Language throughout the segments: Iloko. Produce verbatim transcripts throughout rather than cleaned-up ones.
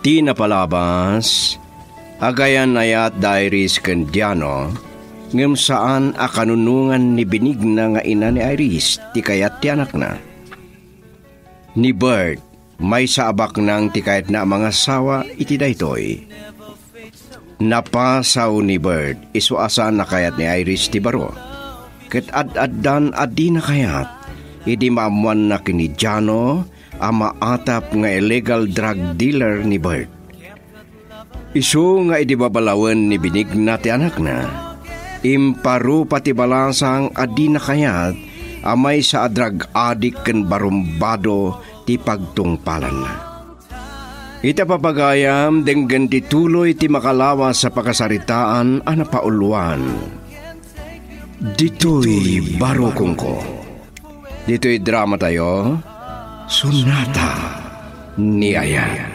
Iti napalabas, agayan-ayat da Iris ken Diano, ngem saan a kanunongan ni Benigna nga ina ni Iris ti kayat ti anakna. Ni Bert, maysa a baknang ti kayatna a mangasawa iti daytoy. Napasaw ni Bert isu a saan a kayat ni Iris ti baro. Ket ad-addan a dina kayat idi maammoanna ken ni Jano a maatap nga illegal drug dealer ni Bert. Isu nga idi babalawen ni Benigna ti anakna, imparupa ti balasang a dina kayat a maysa a drug addict ken barumbado ti pagtungpalanna. Ita papagayam, denggen ti tuloy ti makalawas a pakasaritaan a napauluan. Ditoy Barukongko. Ditoy drama tayo, Sonata ni Ayan.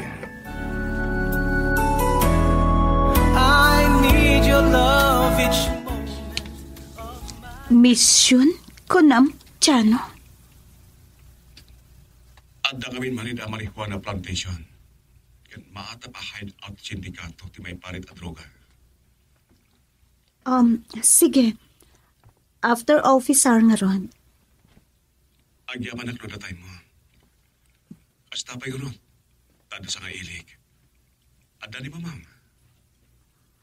I need your love each moment. Mission kunam, Jano? Adda ngamin manen a marijuana plantation ken maatap a hideout sindikato ti maiparit a droga. Um, sige. After office hour ngarud. Agyamanak no datay mo. Kasta pay ngarud. Tadda sa nga ilik. Adda ni mamam.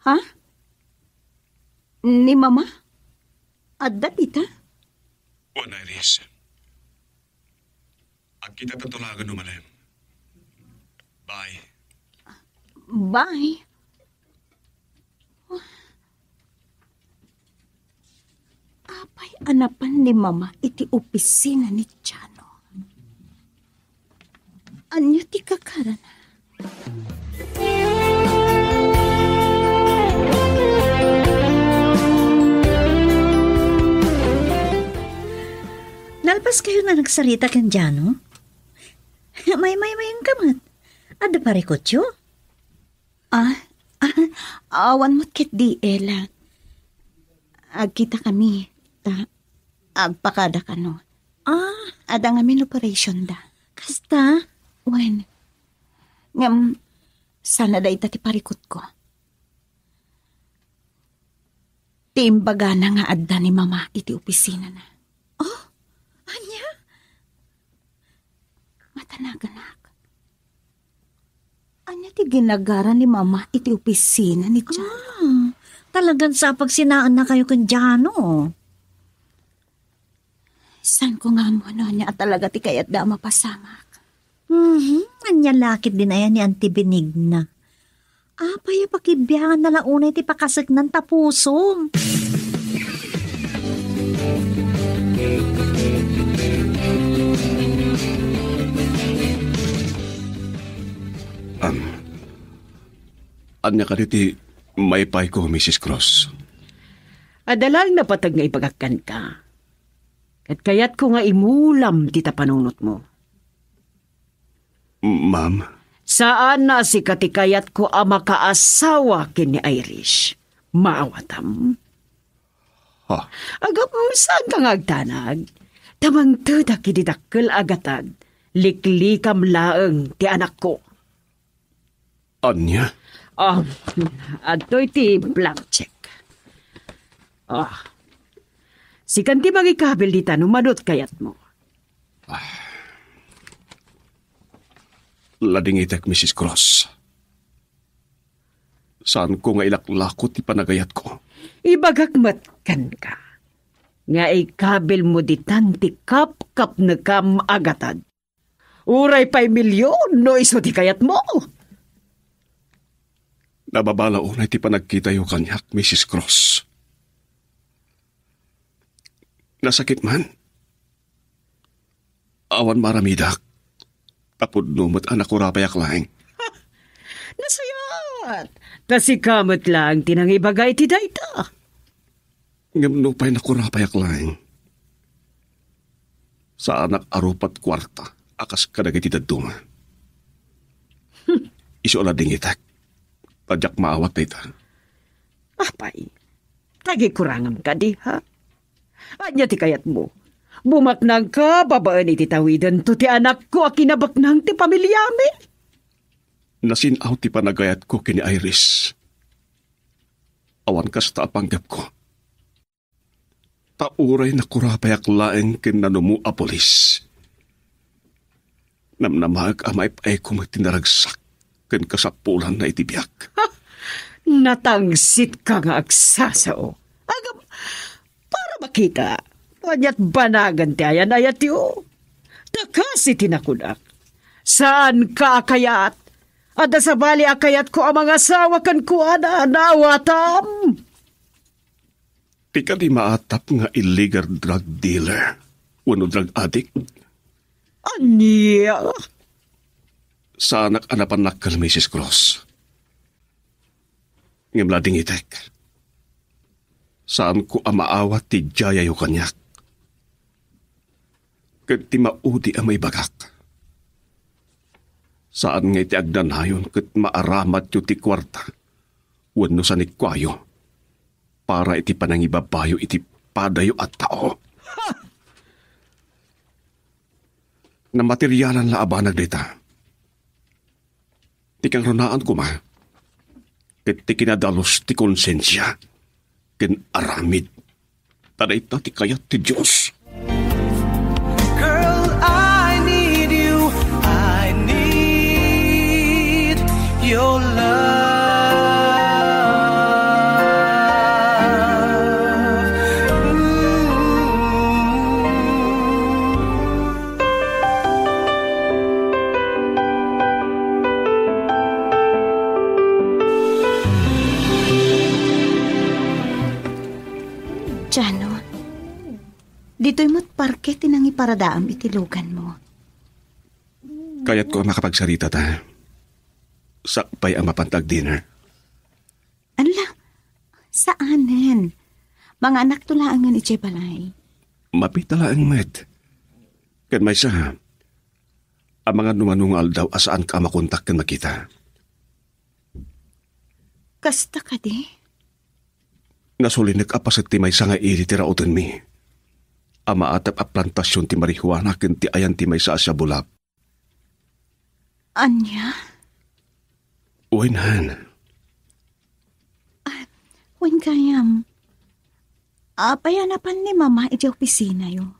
Ha? Ni mama? Adda dita? Wen, Iris. Agkitatanto laengen no malem. Bye. Bye. Apay a napan ni mama iti opisina ni Jano? Ania ti kakarana? Nalpas kayo nga nagsarita ken Jano? Maymaymayen ka met. Adda parikutyo? Ah, ah, awan met ketdi, Ella. Agkita kami, ta agpakada kano. Ah, adda ngamin operation da. Kasta? Wen, ngem, sana dayta ti parikutko. Ti imbagana nga adda ni mama iti opisinana. Oh, ania? Matanaganak. Ania ti ginagara ni mama iti opisina ni Jano? Ah, talagan sa pagsinaanna kayo ken Jano. Saan ko nga ammo no ania a talaga ti kayatda a mapasamak? Mhm, ania lakit din aya ni Auntie Benigna? Apay a pakibiangan na la unay ti pakaseknan ta pusom? Am, ania kadi ti maipayko, Missus Cross? Adda laeng napateg nga ibagak kenka. Ket kayatko nga imulam ti tapanunotmo. Ma'am? Saan a sika ti kayatko a makaasawa ken ni Irish. Maawatam? Ha? Agam, saanka nga agdanag? Ta mangtedak idi dakkel a gatad, liklikam laeng ti anakko. Ania? Ah, adtoy ti blank check. Ah. Sikan ti mangikabil dita no manut kayatmo. Ah. Ladingitek, Missus Cross. Saanko nga ilaklako ti panagayatko. Ibagak met kenka nga ikabilmo ditan ti kapkapnekam a gatad. Uray pay milyon no isu ti kayatmo. Nababala unay ti panagkitayo kaniak, Missus Cross. Nasakit man. Awan maaramidak. Tapudno met a nakurapayak laeng. Nasayaat! Ta sika met laeng ti nangibaga iti dayta. Ngem nupay nakurapayak laeng, saanak a rupat kuarta a kas kadagiti dadduma. Isu a ladingitek, ta diak maawat dayta. Apay, tagikurangam kadi, ha? Ania ti kayatmo? Bumaknangka babaen iti tawidento ti anakko a kinabaknang ti pamiliami? Nasin-aw ti panagayatko ken ni Iris. Awan kasta a panggepko. Ta uray nakurapayak laeng ken nanumo a pulis, namnamaek a maip-ayko met ti naragsak ken kasapulanna iti biag. Natangsitka nga agsasao. Agam, para makita, ania't banagan ti ayan-ayatyo. Ta kas iti nakunak, saanka a kayat. Adda sabali a kayatko a mangasawa kenkuana, naawatam. Ti kadi maatap nga illegal drug dealer wenno drug addict? Ania? Saanak a napannakkel, Missus Cross. Ngem ladingitek, saanko a maawat ti diayayo kaniak. Ket ti maudi a maibagak, saan nga iti agnanayon ket maaramatyo ti kuarta wenno sanikuayo para iti panangibabayo iti padayo a tao. Namaterialan la a banag dayta. Ti kangrunaan koma, ket ti kinadalus ti konsensia ken aramid. Ta dayta ti kayat ti Dios. Girl, I need you. I need your love. Mm. Jano, ditoy met parke ti nangiparadaam iti luganmo. Kayatko a makapagsarita ta. Sakbay a mapanta agdinner. Ala, saanen. Manganakto laengen idiay balay. Mapita laeng met. Ken maysa, amangan no mano nga aldaw a saanka a makontak ken makita. Kasta kadi? Nasulinek a paset ti maysa nga ili ti raotenmi a maatep a plantasion ti marijuana ken ti ayan ti maysa a siabulap. Ania? Wen, han. Ah, wen gayam. Apay a napan ni Mama idiay opisinayo?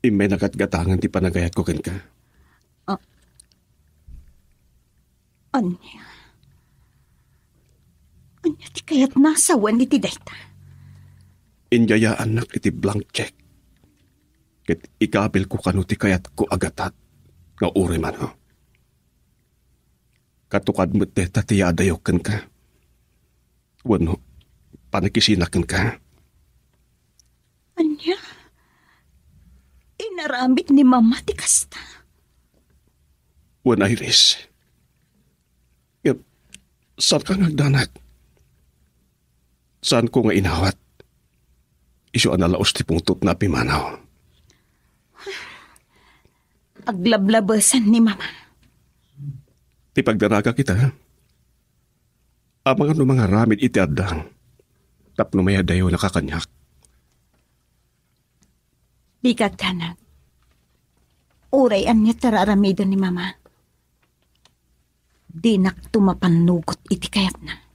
Immay nagatgatangan ti panagayatko kenka. Ah. Ania? Ania ti kayatna a sawen iti dayta? Inyayaannak iti blank check. Ket ikabilko kano ti kayatko a gatad nga uray mano. Katukad met dayta ti yaadayok kenka. Wenno, panagkisina kenka. Ania? Inaramid ni Mama ti kasta? Wen, Iris. Ngem, saanka nga agdanag? Saanko nga inawat? Isu a nalaos ti pungtotna a pimanaw. Aglablabesan ni Mama. Ti pagdaragak ita, amangan no mangaramid iti addang tapno mayadayonaka kaniak. Dika agdanag. Uray ania ti ar-aramiden ni Mama, dinakto mapannugot iti kayatna.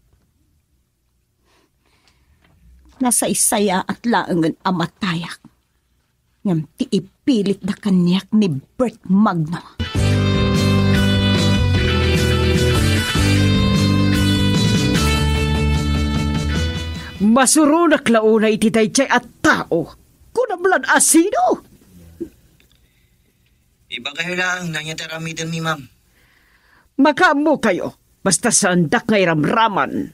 Nasaysayaat laengen a matayak, ngem ti ipilitda kaniak ni Bert Magno. Masuronak la unay iti daydiay a tao. Kunam lan a sino? Ibagayo laeng no ania ti aramiden mi, ma'am. Makaammokayo, basta saandak nga iramraman.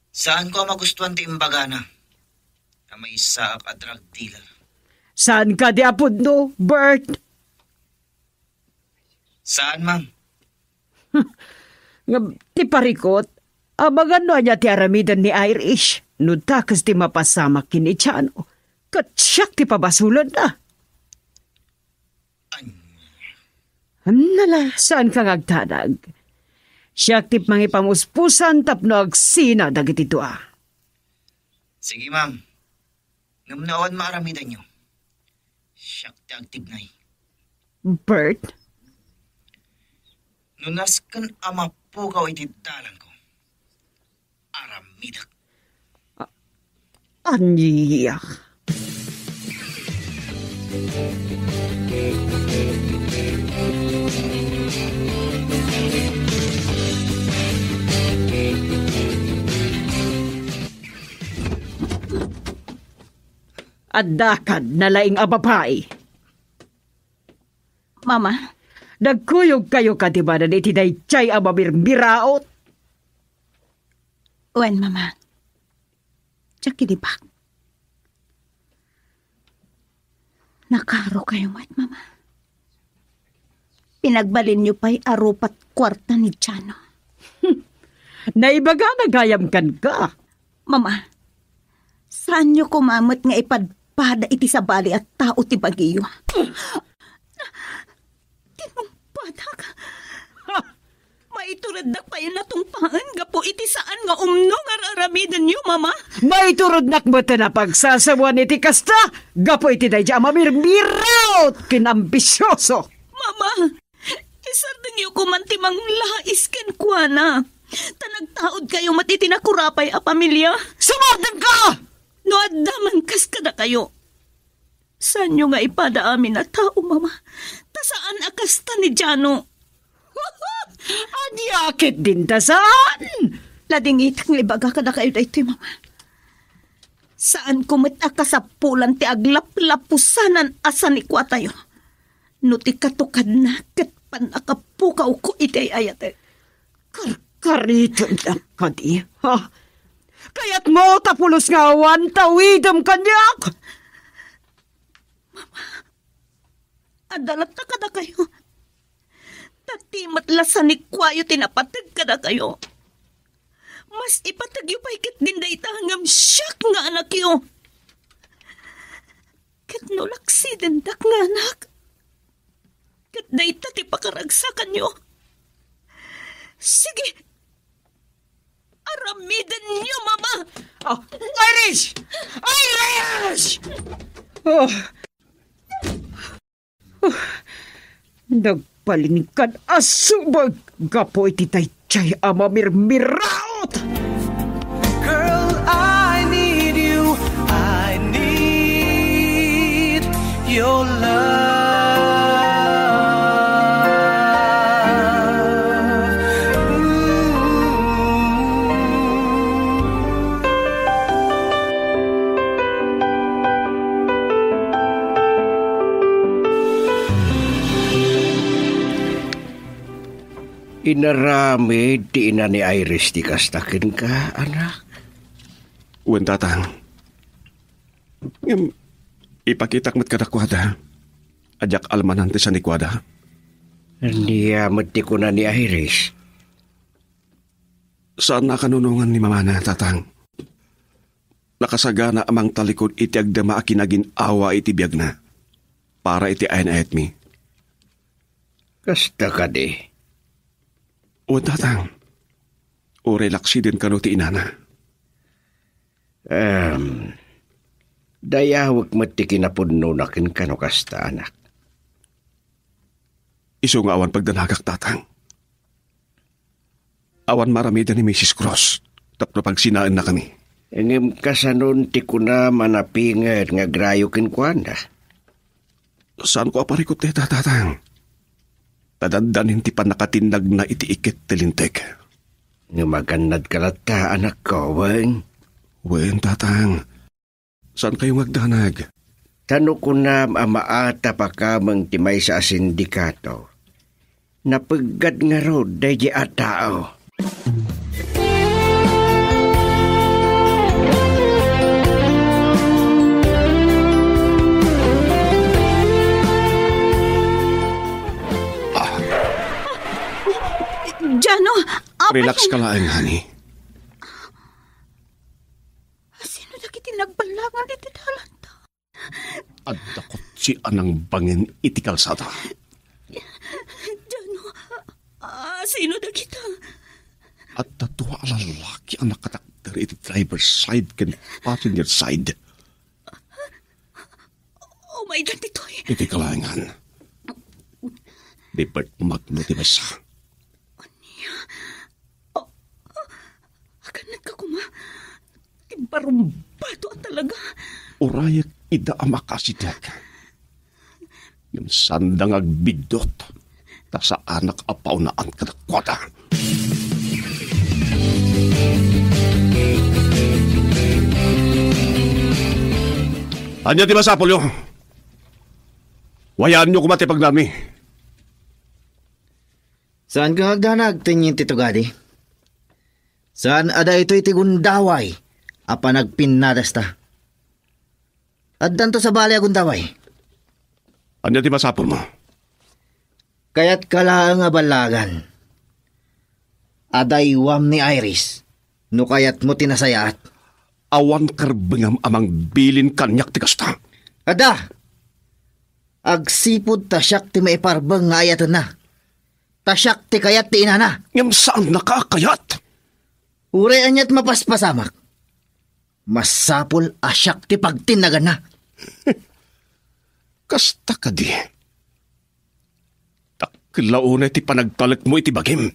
Saanko a magustuan ti imbagana a maysaak a drug dealer. Saan kadi a pudno, Bert? Saan, ma'am. Ngem ti parikut, amangan no ania ti aramiden ni Irish, no dakes ti mapasamak ken ni Chano, ket siak ti pabasolenna. Ania? Nala, saanka nga agdanag. Siak ti mangipamuspusan tapno agsina dagiti dua. Sige, ma'am. Ngem no awan maaramidanyo, siak ti agtignay. Bert? No nasken a mapukaw iti dalanko, aramidek. Ania? Adda kad nalaing a babai. Mama. Nagkuyogkayo kadi manen iti daydiay a mamirbiraot? Wen, Mama. Diak inibak. Nakarukayo met, Mama. Pinagbalinyo pay a rupat kuarta ni Jano. Naibagana gayam kenka. Mama, saanyo koma met nga ipadpada iti sabali a tao ti bagiyo. Tinungpadak. Ha! Maitureddak pay a natungpaen gapu iti saan nga umno nga ar-aramidenyo, Mama. Maiturednak met a pagsasawen iti kasta gapu iti daydiay a mamirbiraot ken ambisioso. Mama, isardengyo koman ti manglais kenkuana. Ta nagtaudkayo met iti nakurapay a pamilia. Sumardengka! No adda man kas kadakayo, saanyo nga ipada amin a tao, Mama, ta saan a kasta ni Jano. Ania ketdin ta saan? Ladingitak nga ibaga kadakayo daytoy, Mama. Saanko met a kasapulan ti aglaplapusanan a sanikuatayo. No ti katukadna ket pannakapukawko iti ay-ayatek. Karkaritendak kadi, ha? Kayatmo ta pulos nga awan tawidem kaniak? Adda latta kadakayo. Ta ti met la sanikuayo ti napateg kadakayo. Mas ipategyo pay ketdin dayta ngem siak nga anakyo. Ket no laksidendak nga anak, ket dayta ti pakaragsakanyo. Sige, aramidenyo, Mama! Ah, Iris! Iris! Oh. Nagpalinigkan a subag gapu iti daydiay a mamirmiraot. Girl, I need you. I need your love. Inaramid ti ina ni Iris ti kasta kenka, anak? Wen, tatang. Ngem, ipakitak met kadakuada a diak almanan ti sanikuada. Ania met ti kuna ni Iris? Saanna a kanunongan ni mamana, tatang. Nakasagana a mangtalikod iti agdama a kinagin-awa iti biagna para iti ayan-ayatmi. Kasta kadi? Wen, tatang. Uray laksiden kano ti inana. Em, dayawek met ti kinapudnona ken kano kasta, anak. Isu nga awan pagdanagak, tatang. Awan maaramiden ni Misis Cruz tapno pagsinaennakami. Ngem kasanon ti kunam a napinged nga agrayo kenkuana? Saanko a parikut dayta, tatang. Ta dandanin ti pannakatinnagna iti iket ti linteg. Ngem agannadka latta, anakko, wen? Wen, tatang. Saankayo nga agdanag? Ta no kunam a maatapakam ti maysa a sindikato, napeggat ngarud daydi a tao. Jano, apay. Relax ka laeng, honey. Sino dagiti nagballangan iti dalanta? Adda kotse a nangbangin iti kalsada. Jano, ah, sino dagita? Adda dua a lalaki a nakatakder iti driver's side ken passenger side. Umaydan ditoy. Iti kalaengan. Ti birthmarkmo ti maysa. Ania? Oh, agannatka koma? Ti barumbado a talaga. Urayek ida a makasitek. Ngem saanda nga agbiddut, ta saanak a paunaan kadakuada. Ania ti masapulyo? Wayaanyo koma ti pagnami. Saan nga agdanag, Tenyente Tugadi? Saan a daytoy ti gundaway a panagpinnadasta? Addanto sabali a gundaway. Ania ti masapulmo? Kayatka laeng a ballagan. Adaywam ni Iris, no kayatmo ti nasayaat. Awan karbengam a mangbilin kaniak ti kasta. Adda! Agsipud ta siak ti maiparbeng nga ayatenna. Ta siak ti kayat ti inana. Ngem saannaka a kayat. Uray aniat mapaspasamak, masapul a siak ti pagtinnaganna. Kasta kadi? Dakkel la unay ti panagtalekmo iti bagim.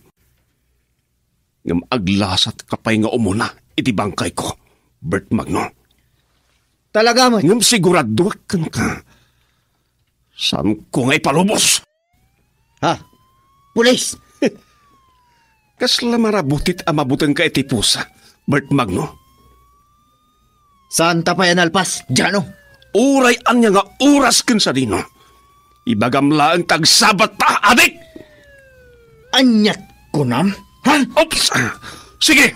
Ngem aglasatka pay nga umuna iti bangkayko, Bert Magno. Talaga met? Ngem siguradoak kenka, saanko nga ipalubos. Ha? Pulis! Kasla marabutit a mabutengka iti pusa, Bert Magno. Saanta pay a nalpas, Jano? Uray ania nga oras ken sadino, ibagam laeng ta agsabatta, adik! Aniat kunam? Ha? Oops! Sige!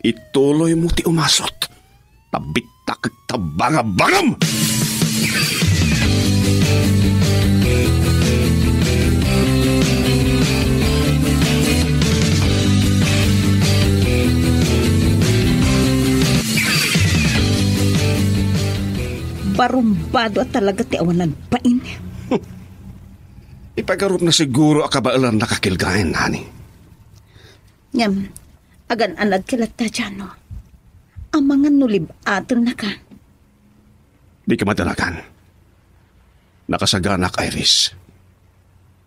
Ituloymo ti umasut. Tabittak ta bangabangam! Barumbado a talaga ti awan nagbain. Ipagarupna siguro a kabaelanna kakilgaen, honey. Ngem, agan-anadka latta, Jano. Amangan no lib-atennaka. Dika madanagan. Nakasaganak, Iris.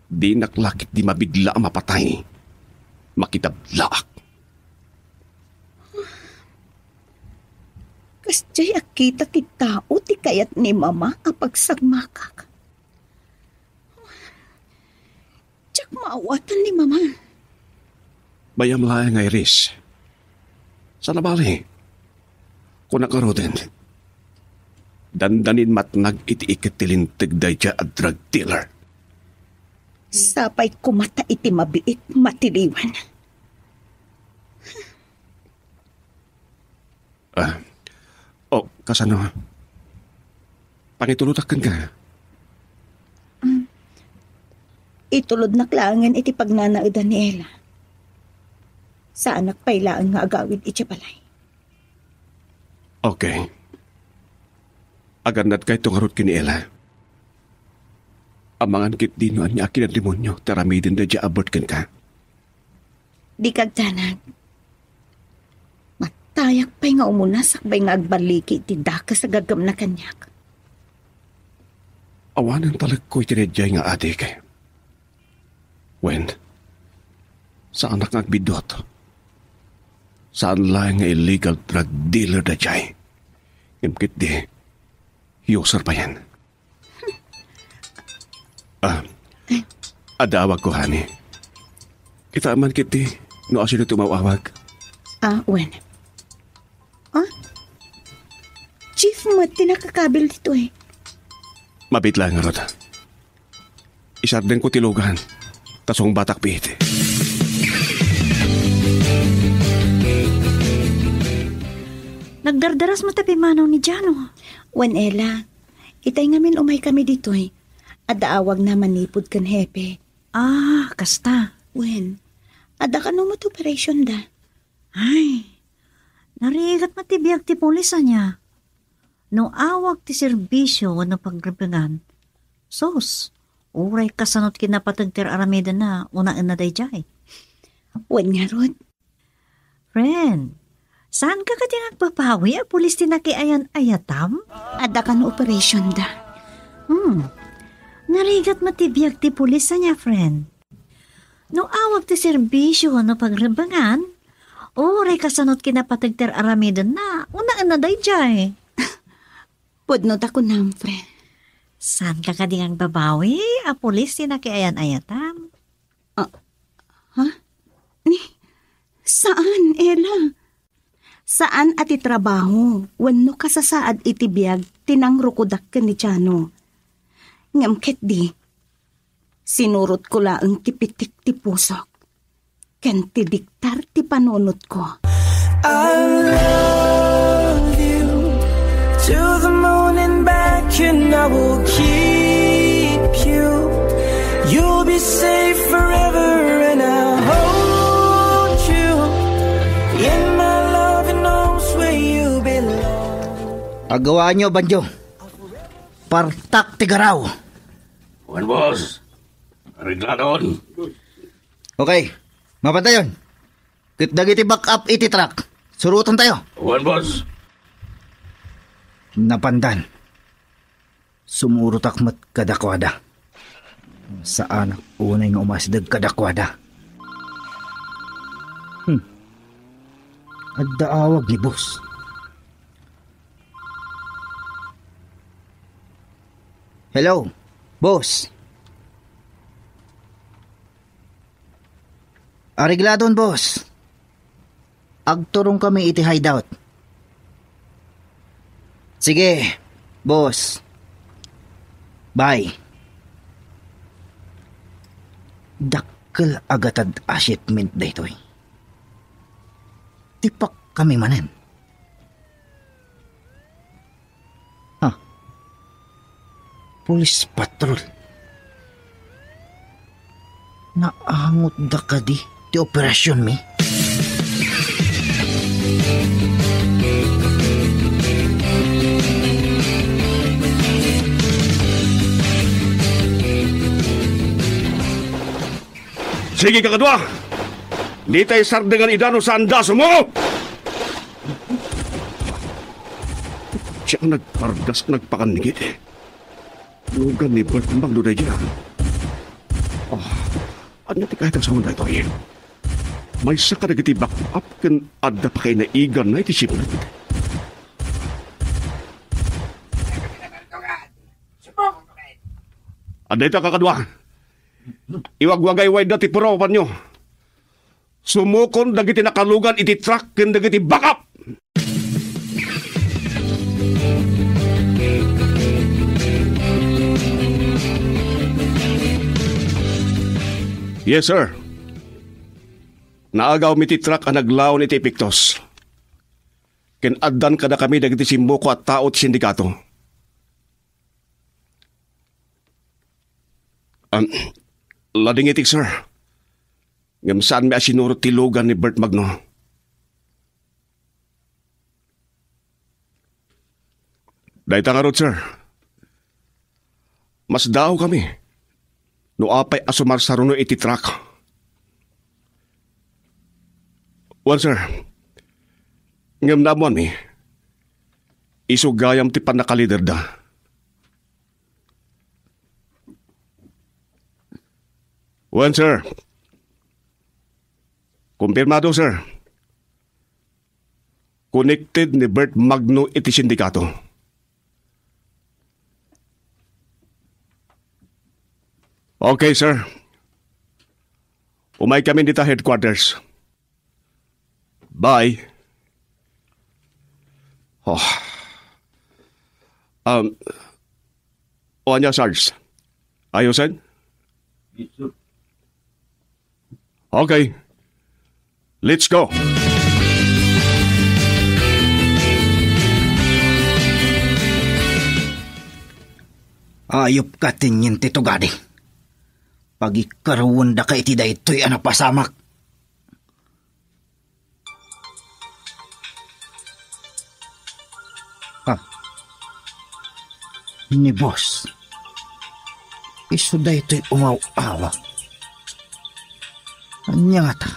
Dinak la ketdi mabigla a mapatay. Makitablaak. Kasdiay a kita ti tao ti kayat ni Mama a pagsagmakak. Diak maawatan ni Mama. Bay-am laeng, Iris. Saan a bale. Kunak ngaruden, dandanin matnag iti iket ti linteg daydiay a drug dealer. Sapay koma ta iti mabiit, matiliwan. Ah. Oh, kasano? Pangitulodak kenka. Mm. Itulodnak laengen iti pagnanaedan ni Ella. Saanak pay laeng nga agawid idiay balay. Okay. Agannadkayto ngarud ken ni Ella. Amangan ketdi no ania a kinademonio ti aramiden daydiay a Bert kenka. Dika agdanag. Matayak pay nga umuna sakbay nga agballigi iti dakes a gagemna kaniak. Awanen talekko iti daydiay nga adik. Wen, saanak nga agbiddut. Saan laeng nga illegal drug dealer daydiay. Ngem ketdi, user payen. Ah, adda awagko, honey. Kitaem man ketdi no asino ti umaw-awag. Ah, wen. Ah? Chief met ti nakakabil ditoy. Mabiit laeng ngarud. Isardengko ti lugan, ta sungbatak piit. Nagdardaras met ti pimanaw ni Jano. Wen, Ella, itay ngamin umaykami ditoy. Adda awagna manipud ken hepe. Ah, kasta. Wen, adda kano met operationda. Ay, narigat met ti biag ti pulis, ania? No awag ti serbisio wenno pagrebengan, sus, uray kasano ti kinapateg ti ar-aramidenna, unaenna daydiay. Wen ngarud. Friend, saanka kadi nga agpapawi a pulis ti nakiayan-ayatam? Adda kano operationda. Hmm. Narigat met ti biag ti pulis ania, friend. No awag ti serbisio wenno pagrebengan, uray kasano ti kinapateg ti ar-aramidenna, unaenna daydiay. Pudno ta kunam, friend. Saanka kadi nga agbabawi a pulis ti nakiayan-ayatam? Ah, ha? Ni, saan, Ella? Saan a ti trabaho wenno kasasaad iti biag ti nangrukodak ken ni Chano. Ngem ketdi, sinurotko laeng ti pitik ti pusok ken ti diktar ti panunotko. I love you to the moon and back, and I will keep you. You'll be safe forever, and I'll hold you in my loving arms where you belong. Agawaanyo, banjo. Partak ti garaw. Wen, boss. Aregladon. Okay. Mapantayon. Ket dagiti backup iti truck, surotantayo. Wen, boss. Napandan. Sumurotak met kadakuada. Saanak unay nga umasideg kadakuada. Hmm. Adda awag ni boss. Hello, boss. Aregladon, boss. Agturongkami iti hideout. Sige, boss. Bye. Dakkel a gatad a shipment daytoy. Tipakkami manen. Ha? Police patrol. Naangotda kadi ti operasionmi? Sige, kakadua! Ditay sardengan ida no saanda sumuko! Siya ang nagpardas, nagpakannigit. Lugan ni Bert Magno daydiay. Ah, ania ti kayat a sawen daytoy? Maysa kadagiti backup ken adda pakainaiganna iti shipment. Adda ita, kakadua. Iwagwagaywaydda ti puro apanyo. Sumukon dagiti nakalugan iti truck ken dagiti backup! Yes, sir. Naagawmi ti truck a naglaon iti epektos. Ken addan kadakami dagiti simmuko a tao ti sindikato. Um, ladingitik, sir. Ngem saanmi a sinurot ti lugan ni Bert Magno. Dayta ngarud, sir. Masdaawkami no apay a sumarsaruno iti truck. Wen, sir. Ngem naammoanmi, isu gayam ti pannakaliderda. Wen, sir. Kumpirmado, sir. Connected ni Bert Magno iti sindikato. Okay, sir. Umaykami dita headquarters. Bye. Oh. Um, o ania, Sarge? Ayosen? Yes, sir. Okay. Let's go. Ayup ka, tinien ti tugadi. Pagikaruendaka iti daytoy a napasamak. Ha? Ni boss. Isu daytoy umaw-awag. Ania ngata?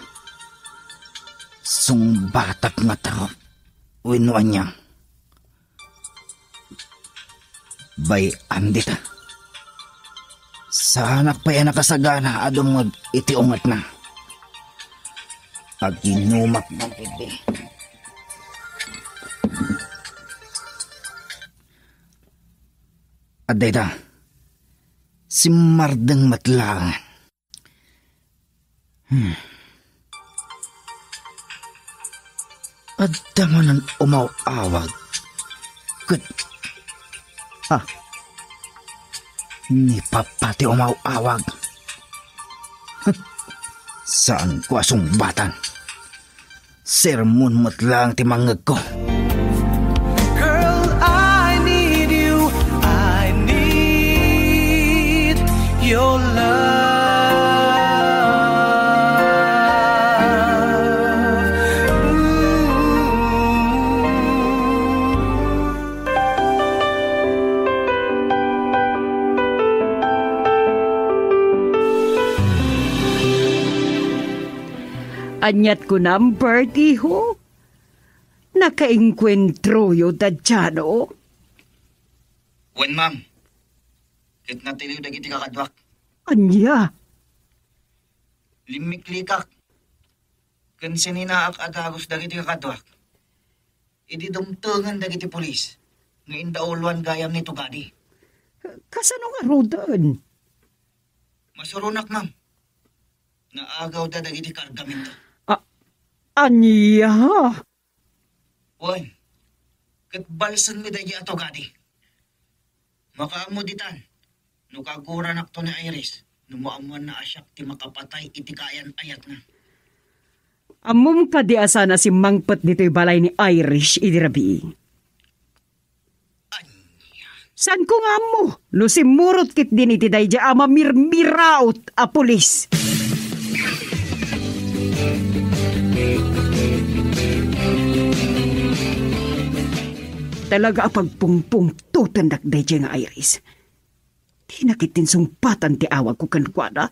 Sungbatak ngata wenno ania? Bay-an dita. Saanak pay a nakasagana a dumngeg iti ungetna. Aginumak man idi. Adda ita, simmardeng met laeng. Hmm. Adda manen umaw-awag. Ket, ha? Ni Papa ti umaw-awag. Saanko a sungbatan. Sermon met laeng ti mangngegko. Girl, I need you. I need your love. Ooh. Aniat kunam, Bert, iho? Nakaengkuentroyo da Jano? Wen, ma'am. Ket natiliw dagiti kakaduak. Ania? Limmiklikak. Ken sininaak a dagus dagiti kakaduak. Idi dumtengen dagiti pulis nga indauloan gayam ni Tugadi. Kasano ngaruden? Masuronak, ma'am. Naagawda dagiti kargamento. A-, ania? Wen, ket balsenmi daydi a Tugadi. Makaammo ditan, no kaguranakto ni Iris, no maammoanna a siak ti makapatay iti kaayan-ayatna. Ammom kadi a saan a simmangpet ditoy balay ni Iris idi rabii? Ania? Saanko nga ammo no simmurot ketdin iti daydi a mamirmiraot a pulis. Talaga a pagpungpungtotennak daydi nga Iris. Dina ketdin sungbatan ti awagko kenkuana.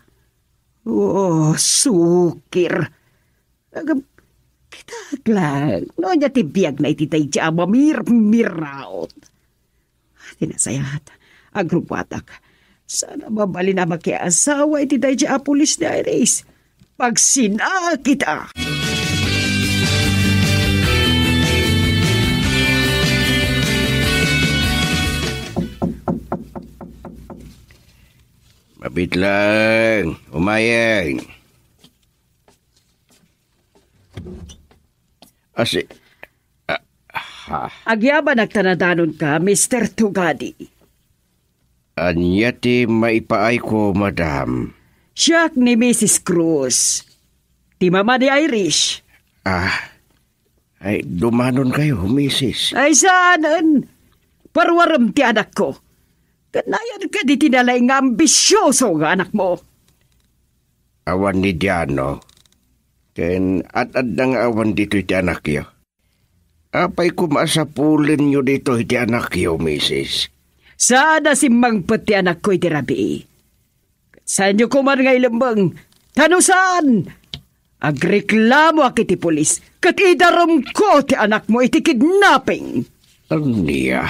Oh, sukir. Agam, kitak lang, no ania ti biagna iti daydi a mamirmiraot. Ti nasayaat, agrubbuatak. Saan a mabalin a makiasawa iti daydi a pulis ni Iris. Pagsinakita. Mabitlang, umayen. Asi, a-, ha. Agyabanak ta nadanonka, Mister Tugadi. Ania ti maipaayko, madam? Siak ni Missus Cruz. Ti mama ni Irish. Ah, ay, dumanonkayo, misis. Ay, saanen. Parwarem ti anakko. Ket nayan kadi ti nalaing nga ambisioso nga anakmo. Awan ni Diano. Ken ad-adda nga awan ditoy ti anakyo. Apay koma a sapulenyo ditoy ti anakyo, misis? Saan a simmangpet ti anakko iti rabii. Saanyo koman nga ilemmeng, ta no saan, agreklamoak iti pulis, ket idarumko ti anakmo iti kidnapping. Ania?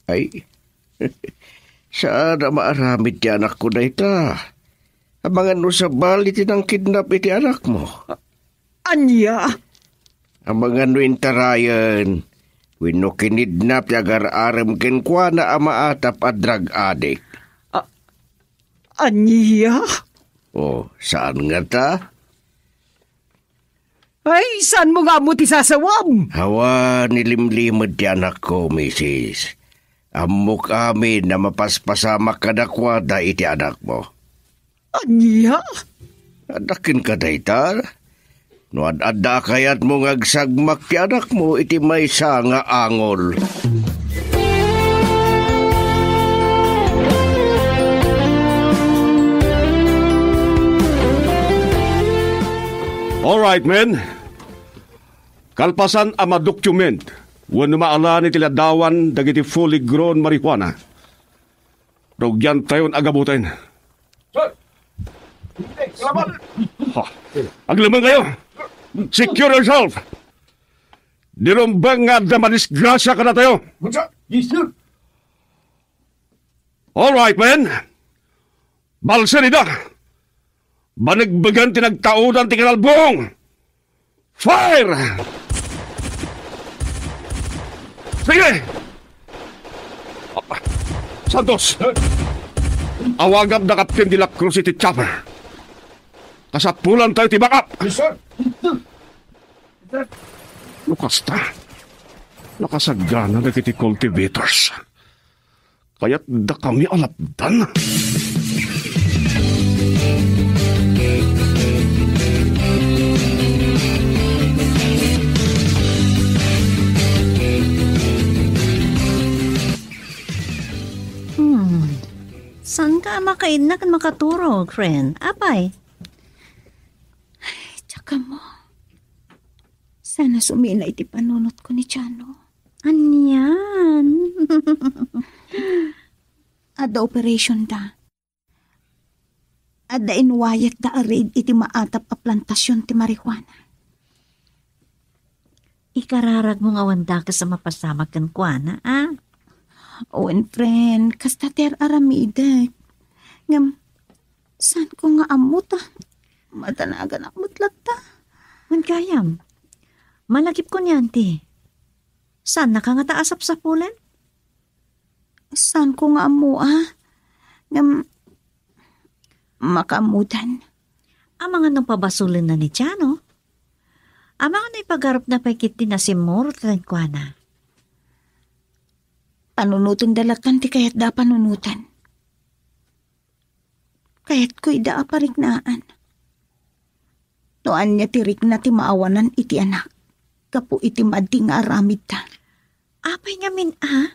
Ay, saan a maaramid ti anakko dayta. Amangan no sabali ti nangkidnap iti anakmo. Ania? Amangan no intarayen wenno kinidnap ti agar-arem kenkuana a maatap a drug addict. A-, ania? Oh, saan ngata? Ay, saanmo nga ammo ti sasawam? Awan, ilimlimed ti anakko, misis. Ammok amin a mapaspasamak kadakuada iti anakmo. Ania? Adda kenka dayta? No ad-adda a kayatmo nga agsagmak ti anakmo iti maysa nga angol. All right, men. Kalpasan a ma-document wenno maalan iti ladawan dagiti fully grown marijuana, rugiantayon a gaboten. Sir! Salamat! Ha. Aglemenkayo! Secure yourself! Di rumbeng nga adda madisgrasia kadatayo! Yes, sir! All right, men. Balsida! Banegbegen ti nagtaudan ti kinalbong! Fire! Sige! Santos! Awagam da Captain de la Cruz iti chopper. Kasapulantayo ti backup! Yes, sir. No kasta, nakasagana dagiti cultivators. Kayatdakami a lapdan. Hmm. Saan ka a makainna ken makaturog, friend? Apay? Ay, tsaka mo. Sana sumina iti panunotko ni Chano. Anian? Adda operation da. Adda inwayat da a raid iti maatap a plantasion ti marijuana. Ikararagmo nga awan dakes a mapasamak kenkuana, a? Wen, friend, kasta ti ar-aramidek. Ngem, saanko nga ammo ta madanaganak met latta. Wen gayam, malagipko ni Auntie. Saannaka ngata a sapsapulen? Saanko nga ammo, a? Ngem, makaammodan. Amangan no pabasolenna ni Chano? Amangan no ipagarupna pay ketdi a simmurot kenkuana? Panunotenda lattan ti kayatda a panunoten. Kayatko ida a pariknaan. No ania ti rikna ti maawanan iti anak gapu iti madi nga aramidda. Apay ngamin a?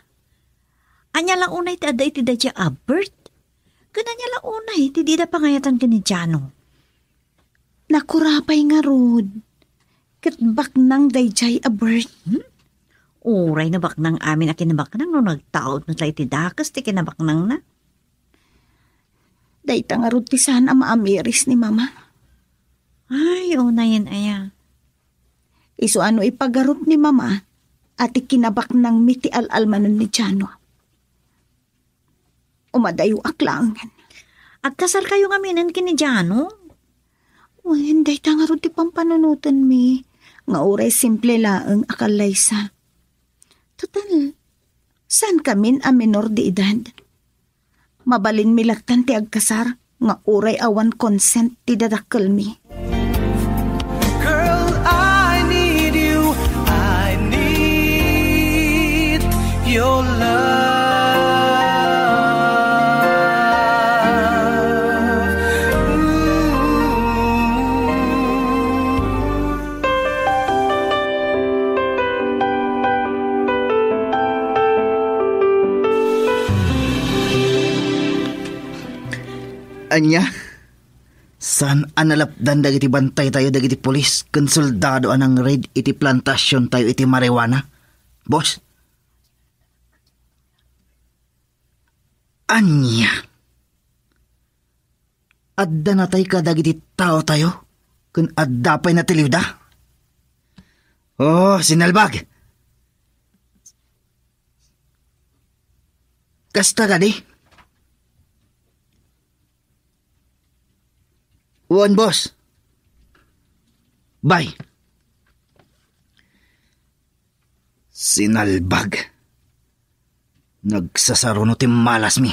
Ania la unay ti adda iti daydiay a Bert? Ken ania la unay ti dida pangayatan ken ni Jano? Nakurapay ngarud. Ket baknang daydiay a Bert. Hmm? Uray no baknang amin a kinabaknang no nagtaud met la iti dakes ti kinabaknangna. Dayta ngarud ti saan a maamiris ni Mama. Ay, unayen aya. Isu a no ipagarup ni Mama a ti kinabaknangmi ti al-almanen ni Jano. Umadayoak laengen. Agkasarkayo ngaminen ken ni Jano? Wen, dayta ngarud ti pampanunotenmi nga uray simple laeng a kallaysa. Total, saankamin a menor de edad. Mabalinmi lattan ti agkasar nga uray awan consent ti dadakkelmi. Girl, I need you. I need your love. Ooh. Ania? Saan a nalapdan dagiti bantaytayo dagiti pulis ken soldado a nang-raid iti plantasiontayo iti marijuana, boss? Ania? Adda natay kadagiti taotayo ken adda pay natiliwda? Oh, sinalbag! Kasta kadi? Wen, boss. Bye. Sinalbag. Nagsasaruno ti malasmi.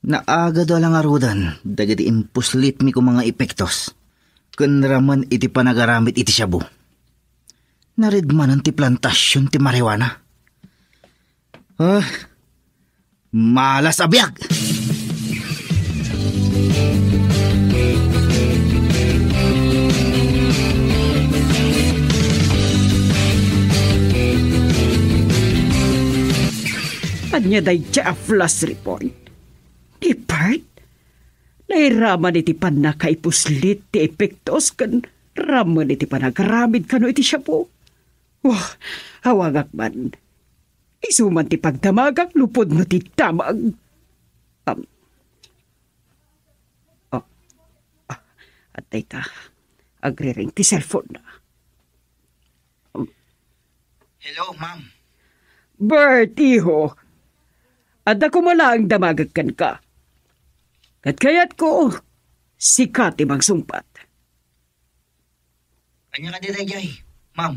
Naagado a la ngaruden dagiti impuslitmi koma nga epektos ken ramen iti panagaramid iti shabu. Naridmanen ti plantasion ti marijuana. Ah, malas a biag! Ania dayta a flash report? Ti Bert? Nairaman iti pannakaipuslit ti epektos ken ramen iti panagaramid kano iti shabu. Wah, awagak man. Isu man ti pagdamagak lupod no ti damag. Am, oh, ah, atay ka. Agriring ti cellphone na. Hello, ma'am. Bert, iho. Adda koma laeng damagek kenka. Ket kayatko, sika ti mangsungbat. Ania kadi daydiay, ma'am?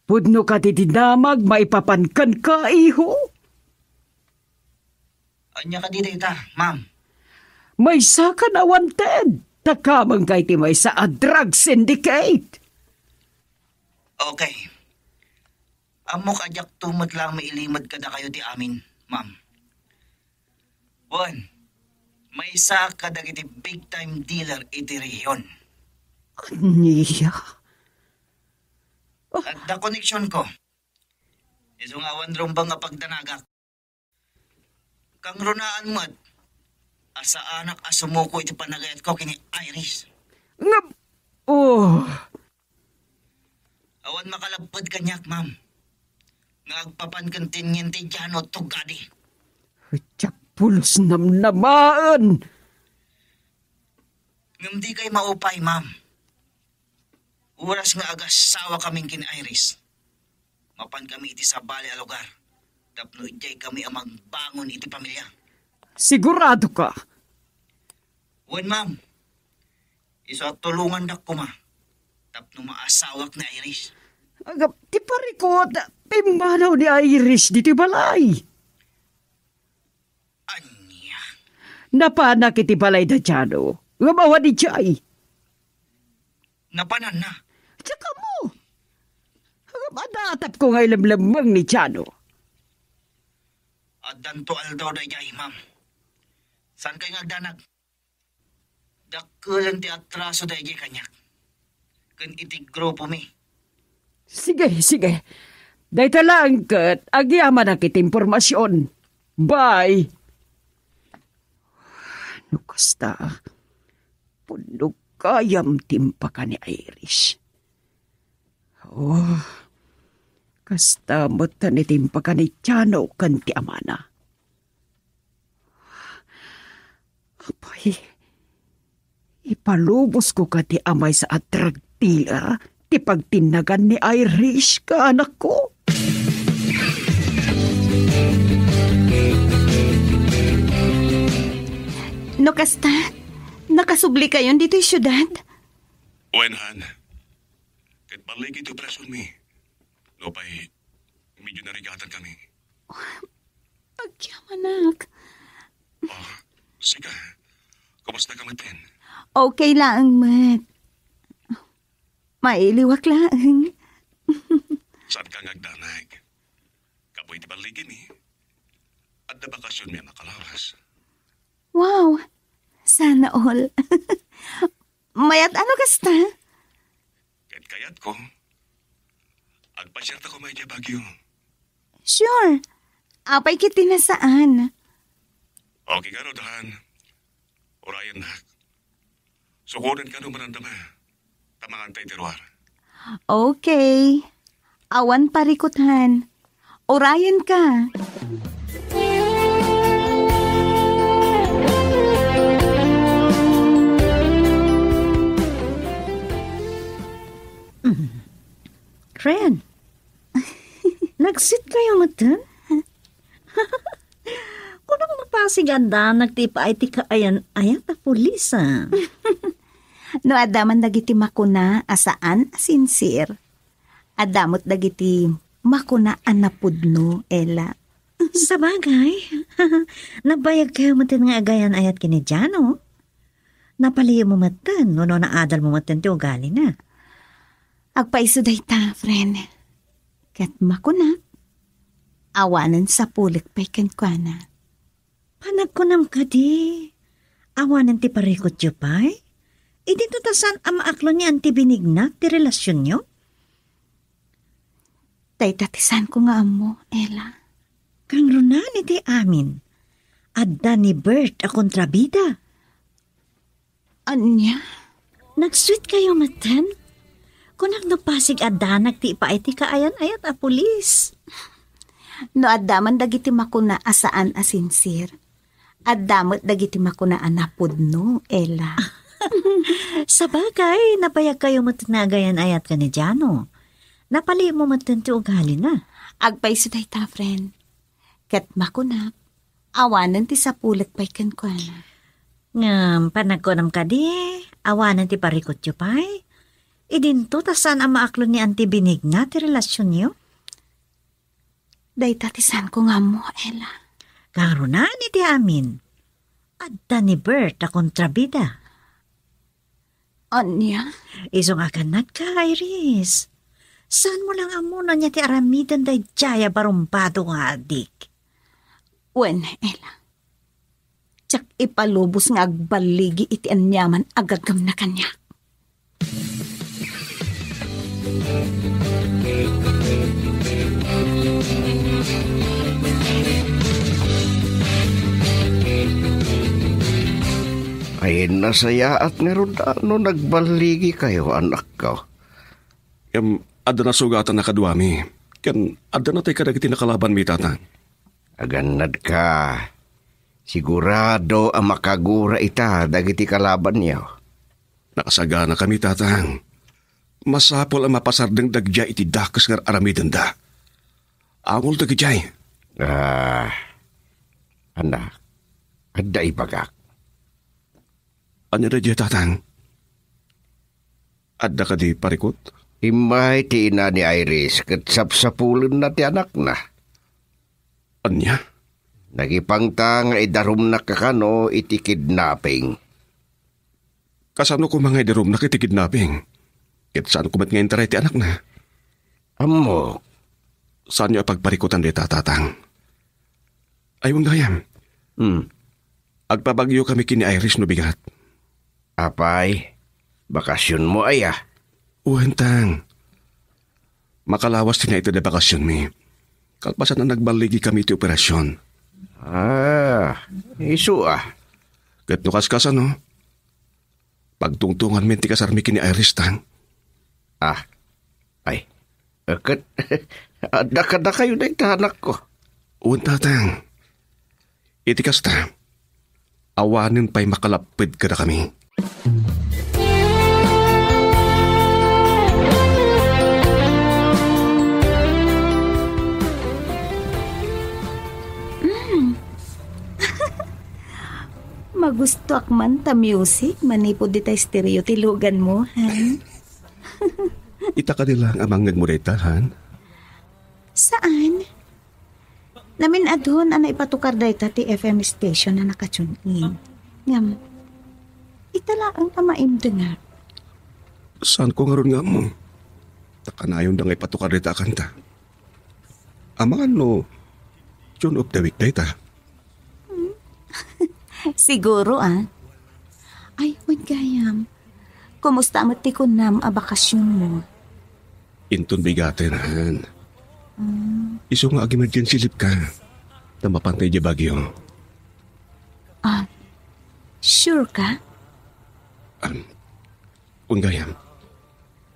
Pudno kadi ti damag maipapan kenka, iho? Ania kadi dayta, ma'am? Maysakan a wanted. Takamengka iti maysa a drug syndicate. Okay. Ammok a diakto met laeng mailimed kadakayo ti amin, ma'am. Wen, maysa kadagiti big time dealer iti rehiyon. Ania? Adda koneksionko. Isu nga awan rumbeng a pagdanagak. Kangrunaan met a saanak a sumuko iti panagayatko ken ni Iris. Ngem, oh. Awan makalapped kaniak, ma'am, nga agpapan ken tiniente ni Jano, tugadi. Diak pulos namnamaen. Ngem dikay maupay, ma'am. Oras nga agasawakamin ken ni Iris, mapankami iti sabali a lugar tapno idiaykami a mangbangon iti pamilia. Siguradoka? Wen, ma'am. Isu a tulongandak koma tapno maasawak ni Iris. Aga, ti parikut, pimmanaw ni Iris ditoy balay. Ania? Napanak iti balay da Jano. Ngem awan idiay. Napananna? Diak ammo. Ngem adda atapko nga ilemlemmeng ni Jano. Addanto aldaw daydiay, ma'am. Saankay nga agdanag? Dakkelen ti atraso daydiay kaniak ken iti grupomi. Sige, sige. Dayta laeng ket agyamanak iti impormasion. Bye. No kasta, pudno gayam ti impakan ni Iris. Oh, kasta met ti impakan ni Jano ken ti amana. Apay, ipalubosko kadi a maysa a drug dealer ti pagtinnagan ni Irish ken anakko? No kasta, nakasublikayon ditoy siudad? Wen, han. Ket balligi ti operasionmi. Nupay, medyo narigatankami. Agyamanak. Oh, sika, kumusta ka met? Okay laeng met. Mailiwak laeng. Saanka nga agdanag? Kapuy ti balligimi. Adda bakasionmi a makalawas. Wow! Sana all. Mayat a no kasta? Ket kayatko, agpasiarta koma idiay Baguio. Sure. Apay ket ti nasaan? Okay ngarud, han. Urayennak. Sukodenka no marandama. Ta mangantay ti ruar. Okay. Awan parikut, han. Urayenka. Ren, nagsit kayo matan? Kunam mapasig addanak ti ipaay ti kaayan-ayat a pulis, a. No adda man dagiti makuna a saan a sincere, adda met dagiti makuna a napudno, Ella. Sabagay, nabayag kayo matan nga agayan-ayat ken ni Jano. Napaliyo mo matan, no, no naadal mo matan ti ugalina. Agpaiso dayta, friend. Ket makuna, awanen sapulek pay kenkuana. Panagkunam kadi, awanen ti parikutyo pay? Idi no ta saan a maaklo ni Auntie Benigna ti relasionyo? Dayta ti saanko nga ammo, Ella. Kangrunan iti amin, adda ni Bert a kontrabida. Ania? Nagsuit kayo matan? Kunak no pasig addanak ti ipaay ti kaayan-ayat a pulis. No adda man dagiti makuna a saan a sincere, adda met dagiti makuna a napudno, Ella. Sabagay, nabayag kayo met nga agayan-ayat ken ni Jano. Napaliw mo met ti ugalina. Agpayso dayta, friend. Ket makunak, Awanen ti sapulek pay kenkuana. Ngem, panagkunam kadi, awanen ti parikutyo pay? Idinto ta saan a maaklon ni Auntie Benigna ti relasionyo? Dayta ti saanko nga ammo, Ella. Kangrunaan iti amin. Adda ni Bert a kontrabida. Ania? Isu nga agannadka, Iris. Saanmo lang ammo no ania ti aramiden daydiay a barumbado nga adik? Wen, Ella. Diak ipalubos nga agballigi iti aniaman a gagamna kaniak. Ay, nasayaat ngarud no nagballigikayo, anakko. Ngem adda nasugatan a kaduami, ken adda natay kadagiti nakalabanmi, Tatang. Agannadka. Sigurado a makagura ita dagiti kalabanyo. Nakasaganakami, Tatang. Masapul a mapasardeng dagdiay iti dakes nga ar-aramidenda. Angol dagidiay. Ah, anak, adda ibagak. Ania daydiay, Tatang? Adda kadi parikut? Immay ti ina ni Iris ket sapsapulenna ti anakna. Ania? Nagipangta nga idarumnak kano iti kidnapping. Kasano koma nga idarumnak iti kidnapping? Ket saanko met nga intaray ti anakna? Ammok. Saanyo a pagparikutan dayta, Tatang? Ay, wen gayam. Hmm. Agpabagyokami ken ni Iris no bigat. Apay, bakasionmo aya? Wen, Tang. Makalawas ti naited a bakasionmi. Kalpasan a nagballigikami iti operasion. Ah, isu a. Ket no kaskasano, pagtungtonganmi ti kasarmi ken ni Iris, Tang. Ah, ay, ket adda kadakayo dayta, anakko. Wen, Tatang. Iti kasta, awanen pay makalapped kadakami. Mm. Magustoak man ta music manipud dita estereo ti luganmo, han? Ita kadi laeng a mangngegmo dayta, han? Saan? Namin-adun a naipatukar dayta ti F M station a naka-tune in. Ngem, ita laeng a maimdengak. Saanko ngarud nga ammo? Ta kanayonda nga ipatukar dayta a kanta. Amangan no tune of the week dayta? Hmm? Siguro, ah. Ay, wen gayam. Kumusta met ti kunam a bakasionmo? Inton bigaten, han. Mm. Isu nga ag-emergency leave ka. Ta mapantay diay bagyo. Ah, sure ka? Um, wen gayam.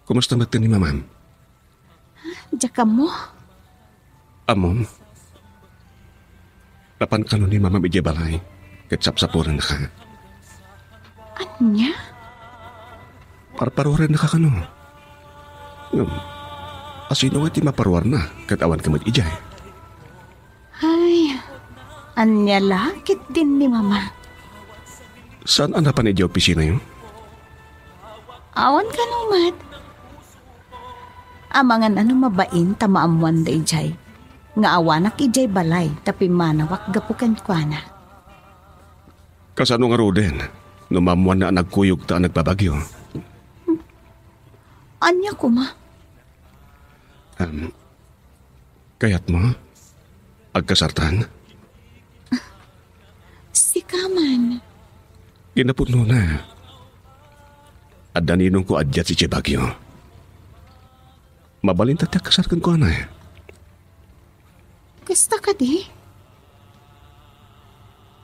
Kumusta met ni Mamam? Diak ammo. Ammom? Napan kano ni Mamam idiay balay, ket sapsapulennaka. Ania? Parparuarennaka kano. Ngem, asino ngay ti maparuarna ket awanka met idiay? Ay, ania la ketdin ni Mama? Saan a napan idiay opisinayo? Awan kano met. Amangan a no mabain ta maammoanda idiay, nga awanak idiay balay ta pimmanawak gapu kenkuana. Kasano ngaruden no maammoanna a nagkuyogta a nagbabagyo? Ania koma? Um, Kayatmo? Agkasartan? Sika man. Kinapudnona, adda ninongko a diay idiay bagyo. Mabalinta ti agkasar kenkuana. Kasta kadi?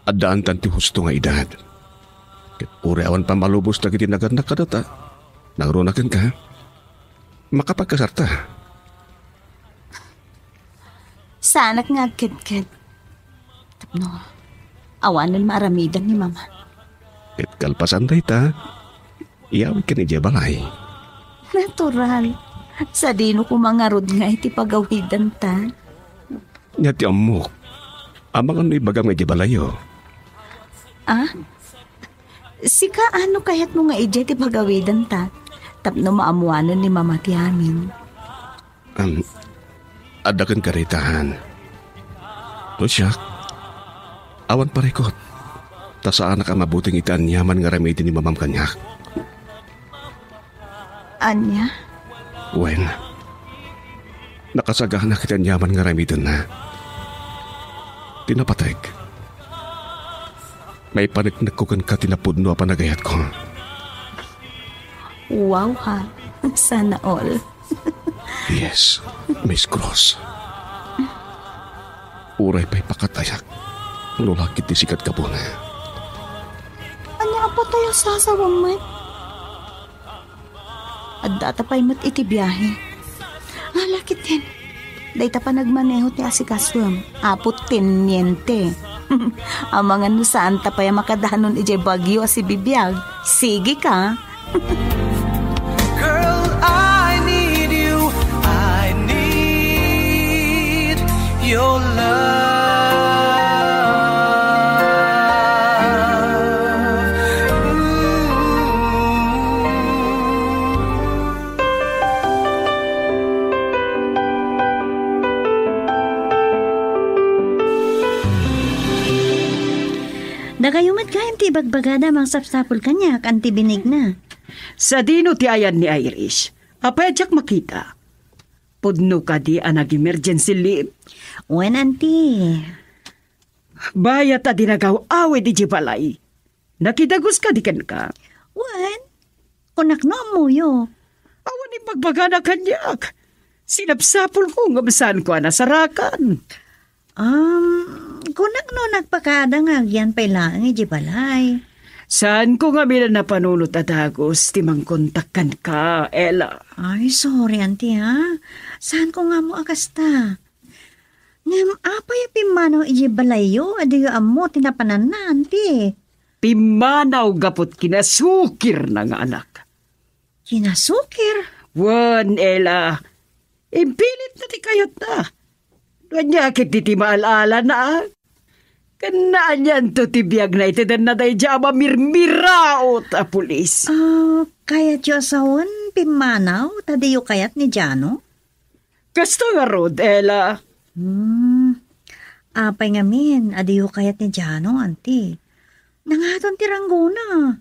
Addaantan ti husto nga edad. Ket uray awan pammalubos dagiti nagannak kadata, nangruna kenka, makapagkasarta. Saanak nga agkedked. Tapno awanen maaramidan ni Mama. Ket kalpasan dayta, iyawidka idiay balay. Natural. Sadino koma ngarud nga iti pagawidanta? Nia ti ammok. Amangan no ibagam nga idiay balayyo. Ah? Sika, ano kayatmo nga idiay ti pagawidenta? Tapno maammoanen ni Mama ti amin. Um, adda ken karitahan. No siak, awan parikot. Ta saanak a mabuteng iti aniaman nga aramiden ni Mamam kaniak. Ania? Wen, nakasagana ket aniaman nga aramidenna. Ti napateg, maipaneknekko kenka ti napudno a panagayatko. Wow, ha? Sana all. Yes, Miss Cross. Uray pay pakatayak, no la ket ti sika ti gapuna. Ania a patay a sasawem met? Addata pay met iti biahe. Ala ketdin, dayta panagmaneho ti asikasoem, Apo Teniente. Amangan no saanta pay a makadanon idiay Baguio a sibibiag. Sige ka. Girl, I need you. I need your love. Ooh. Dakayo met gayam ti ibagbagada a mangsapsapul kaniak, Auntie Benigna. Sadino ti ayan ni Iris? Apay a diak makita? Pudno kadi a nag-emergency leave? Wen, Auntie. Bayat a dinagaw-awid idiay balay. Nakidagos kadi kenka? Wen, kunak no ammoyo. Awan ibagbagana kaniak. Sinapsapulko ngem saanko a nasarakan. Um, kunak no nagpakada nga agyan pay laeng idiay balay. Saanko ngamin a napanunot a dagus ti mangkontak kenka, Ella. Ay, sorry, Auntie, ha? Saanko nga ammo a kasta. Ngem apay a pimmanaw idiay balayyo a diyo ammo ti napananna, Auntie? Pimmanaw gapu ti kinasukirna nga anak. Kinasukir? Wen, Ella. Impilitna ti kayatna. No ania ketdi ti maal-alana? Ken naanianto ti biagna iti danna daydiay a mamirmiraot a pulis? Ah, kayatyo a sawen pimmanaw ta diyo kayat ni Jano? Kasta ngarud, Ella. Hmm. Apay ngamin a diyo kayat ni Jano, Auntie? Nangaton ti ranggona.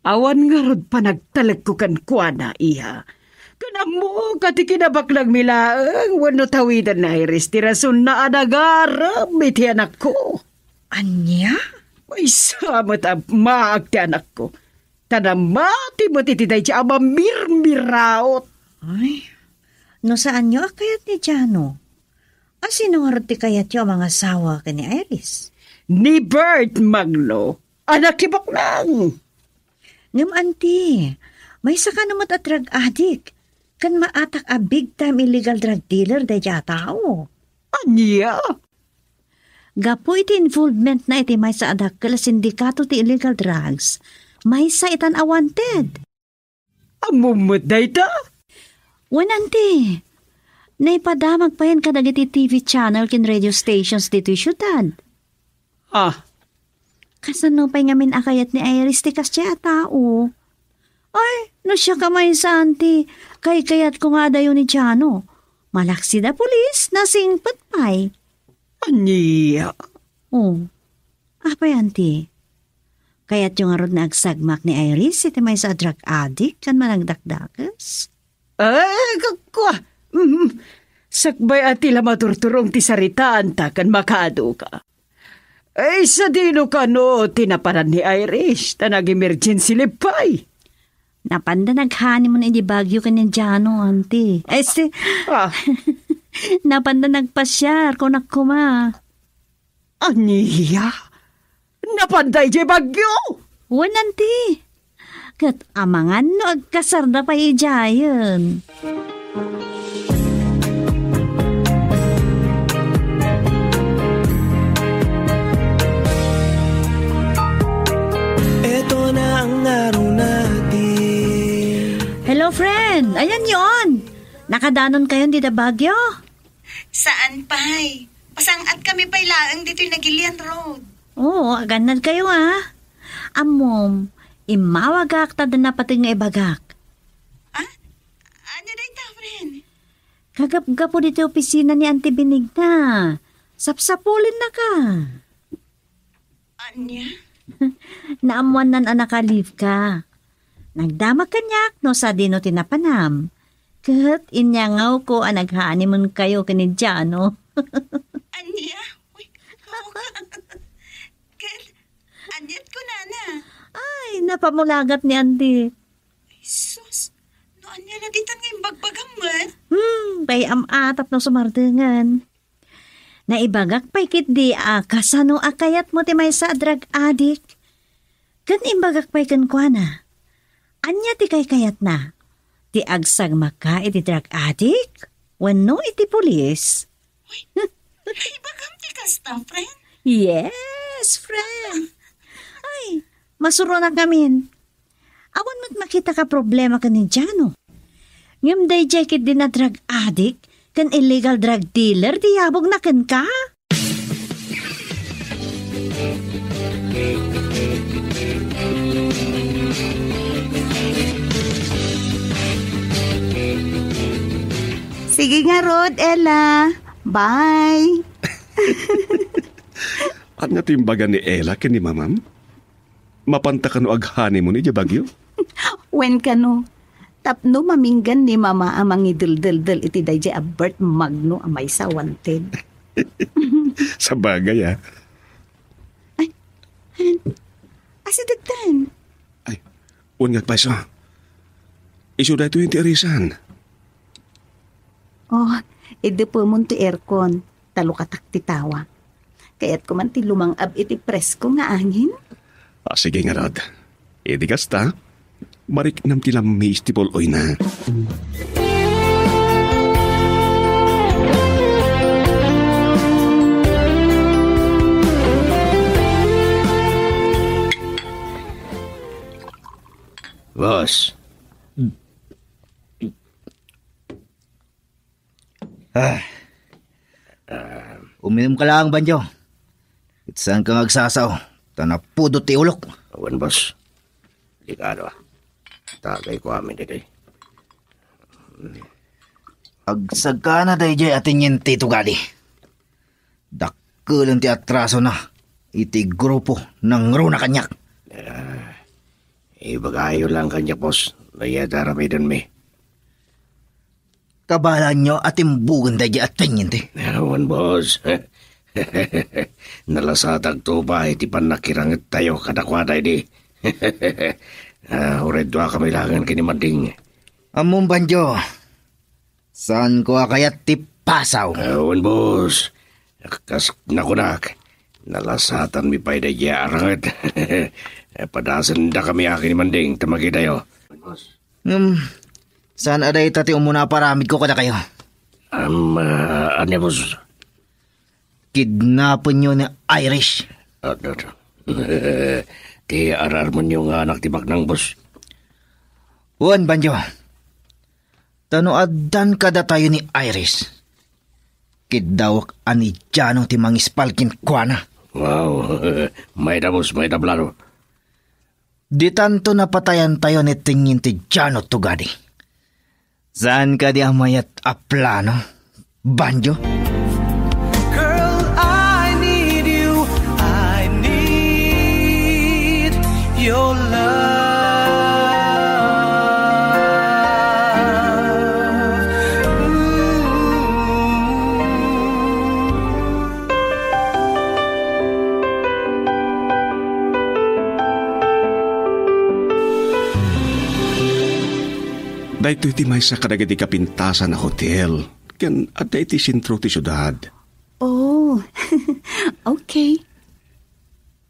Awan ngarud panagtalekko kenkuana, iha. Ken ammok a ti kinabaknangmi laeng wenno tawiden ni Iris ti rasonna a nagarem iti anakko. Ania? Maysa met a maag ti anakko. Ta namati met iti daydiay a mamirmiraot. Ay, no saanyo a kayat ni Jano, a sino ngarud ti kayatyo a mangasawa ken ni Iris? Ni Bert Magno a nakibaknang. Ngem, Auntie, maysa kano met a drug addict ken maatak a big time illegal drug dealer daydiay a tao. Ania? Gapu iti involvementna iti maysa a dakkel a sindikato ti illegal drugs, maysa itan a wanted. Ammom met dayta? Wen, Auntie. Naipadamag payen kadagiti T V channel ken radio stations ditoy siudad. Ah. Kasano pay ngamin a kayat ni Iris ti kasdiay a tao? Ay, no siak a maysa, Auntie, kaykayatko nga adayo ni Jano. Malaksid a pulis, nasingpet pay. Ania? Oh, apay, Auntie? Kayatyo ngarud nga agsagmak ni Iris iti maysa a drug addict ken managdakdakes? Ay, kakua. Mm. Sakbay a ti la maturturong ti saritaanta ken makaadu ka. Ay, sadino kano ti napanan ni Iris ta nag-emergency leave pay? Napanda nag-honeymoon idi Baguio ken ni Jano, Auntie. Ay, si- Ah. Napanda nagpasiar, kunak koma. Ania? Napanda idiay Baguio? Wen, Auntie. Ket amangan no agkasarda pay idiayen. Eto na ang araw natin. Hello, friend. Ayan yon. Nakadanon kayon dida Baguio? Saan pay? Sang-atkami pay laeng ditoy Nagilian Road. Oo, agannadkayo, ah. Ammom, immawagak ta adda napateg nga ibagak. Ah? Ania dayta, friend? Kagapgapo ditoy opisina ni Auntie Benigna. Sapsapulennaka. Ania? Naammoannan a naka-leave ka. Nagdamag kaniak no sadino ti napanam. Ket inyangawko a nag-honeymoon kayo ken ni Jano. Ania? Uy, ket aniat kunana? Ay, napamulagat ni Andy. Ay, sus. No ania la ditan nga imbagbagam met? Hmm, bay-am a tapno sumardengen. Naibagak pay ketdi a kasano a kayatmo ti maysa a drug addict. Ken imbagak pay kenkuana, ania ti kaykayatna? Ti agsagmaka iti drug addict wenno iti pulis? Uy, naibagam ti kasta, friend? Yes, friend. Ay, masuronak ngamin. Awan met makitaka problema ken ni Jano. Ngem daydiay ketdi a drug addict ken illegal drug dealer ti yabongna kenka? Sige ngarud, Ella. Bye. Ania ti imbaga ni Ella ken ni Mamam? Mapanta kano ag-honeymoon idiay Baguio? Wen kano, tapno maminggan ni Mama a mangideldeldel iti daydiay a birth magno a maysa a wanted. Sabagay, ah. Ay, asidegtan. Ay, wen nga agpayso. Isu daytoy ti irisan. Oh, idepemon ti aircon, ta lukatak ti tawa. Kayatko man ti lumang-ab iti presko nga angin. Ah, sige ngarud. Idi kasta, mariknam ti lammis ti pul-oyna. Boss. Ah. Ah, uminom ka laeng, Banjo. Ket saanka nga agsasao, ta napudot ti ulok. Awan, boss. Delikado, ah. Tagayko amin ditoy. Agsagana daydiay a teniente tugali. Dakkelen ti atrasona iti grupo nangruna kaniak. Ah, ibagayo lang kaniak, boss, no ania ti aramidenmi. Kabalaanyo a timbugen daydiay a teniente? Awan, boss. Nalasatakto pay ti pannakirangettayo kadakuada idi. Ah, uray duakami laengen ken ni Manding. Ammom, Banjo, saanko a kayat ti pasaw. Awan, boss. Kas nakunak, nalasatanmi pay daydiay a aranget. Padasendakami a ken ni Manding ta makitayo. Ngem, saan a dayta ti umuna a paramidko kadakayo? Am, ah, ania, boss? Kidnapenyo ni Irish. Ah, ah, ah. Ti ar-armenyo nga anak ti baknang, boss. Wen, Banjo. Ta no addan kadatayo ni Irish, kiddawak a ni Jano ti mangispal kenkuana. Wow. Mayda, boss, mayda plano. Ditanto napatayantayo ni Tingin ti Jano Tugadi. Saan kadi a mayat a plano, Banjo? Girl, I need you. I need your love. Ooh. Daytoy ti maysa kadagiti kapintasan a hotel ken adda iti sentro ti siudad. Oh, okay.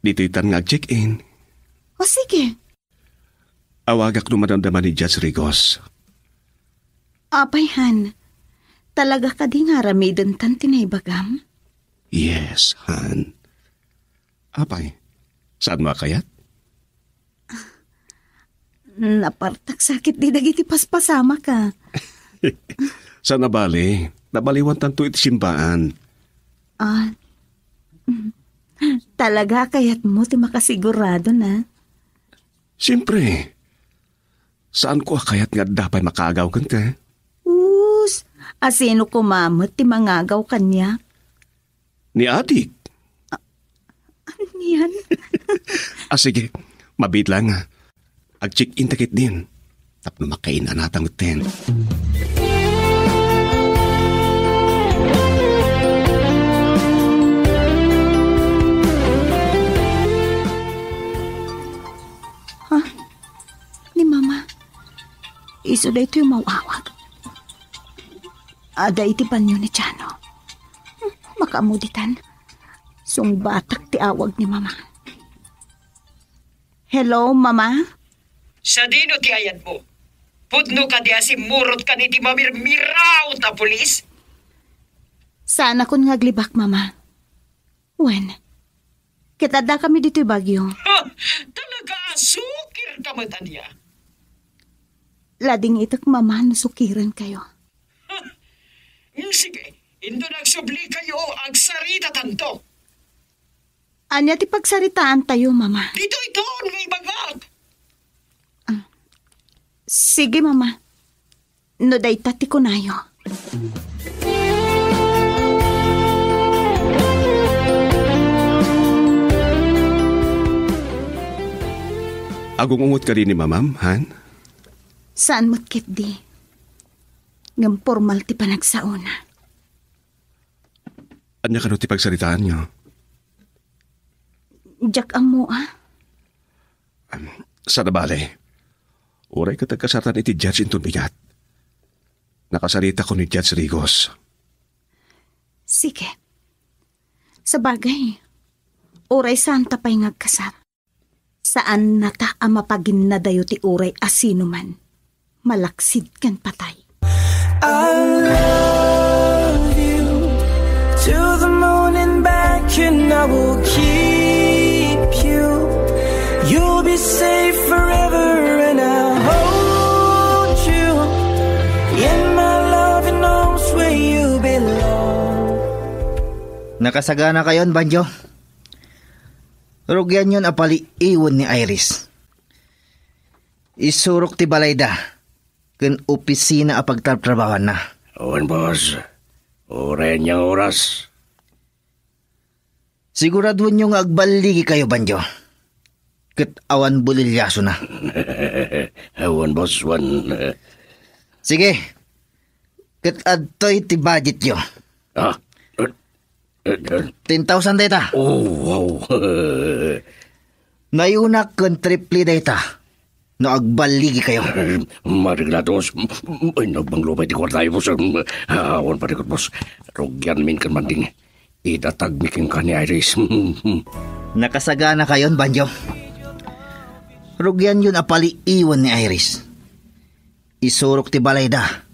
Ditoytan nga ag-check-in. O, sige. Awagak no madamdama ni Judge Rigos. Apay, Han. Talaga kadi nga aramidentan ti naibagam? Yes, Han. Apay, saanmo a kayat? Napartak sakit di dagiti paspasamak, a. Saan a bale, nabaliwantanto iti simbaan. Ah, talaga a kayatmo ti makasigurado na? Siempre. Saanko a kayat nga adda pay makaagaw kenka? Us, asino koma met ti mangagaw kaniak? Ni Adik. Anian? Ah, sige. Mabiit lang. Ag-check-in ta ketdin. Tapno makain-anata metten. Ha? Ni Mama? Isu daytoy umaw-awag. Adda iti banio ni Chano. Makaammo ditan. Sungbatak ti awag ni Mama. Hello, Mama? Sadino ti ayatmo? Pudno kadi a simmurot kan iti mamirmiraw ta pulis? Saanakon nga aglibak, Mama. Wen, ket addakami ditoy Baguio. Ha! Talaga a sukir ka met ania? Ladingitek, Mama, no sukirenkayo. Ha! Mm, sige, inton agsubli kayo, agsaritatanto. Ania ti pagsaritaantayo, Mama? Ditoy ton nga ibagak. Ah, sige, Mama. No dayta ti kunayo. Agung-ungot kadi ni Mamam, han? Saan met ketdi. Ngem pormal ti panagsaona. Ania kano ti pagsaritaanyo? Diak ammo, ah. Em, saan a bale. Uray ket agkasartan iti judge inton bigat. Nakasaritak ni Judge Rigos. Sige. Sabagay, uray saanta pay nga agkasar. Saannata a mapaginnadayo ti uray a sinoman, malaksid ken patay. I love you to the moon and back, and I will keep you. You'll be safe forever, and I'll hold you in my loving arms where you belong. Nakasaganakayon, Banjo. Rugianyon a paliiwen ni Iris. Isurok ti balayda ken opisina a pagtrabtrabahoanna. Wen, boss. Uray ania nga oras. Siguraduenyo nga agballigikayo, Banjo. Ket awan buliliasona. Wen, boss, wen. Sige. Ket adtoy ti budgetyo. Ah? Eh, eh. Ten thousand dayta. Oh, wow. Nayunak ken triple dayta no agballigikayo. Mareglados. Ay, nagbanglo pay ti kuartayo, boss. Awan parikot, boss. Rugianmin ken Manding. Idatagmi kenka ni Iris. Nakasaganakayon, Banjo. Rugianyon a paliiwen ni Iris. Isurok ti balayda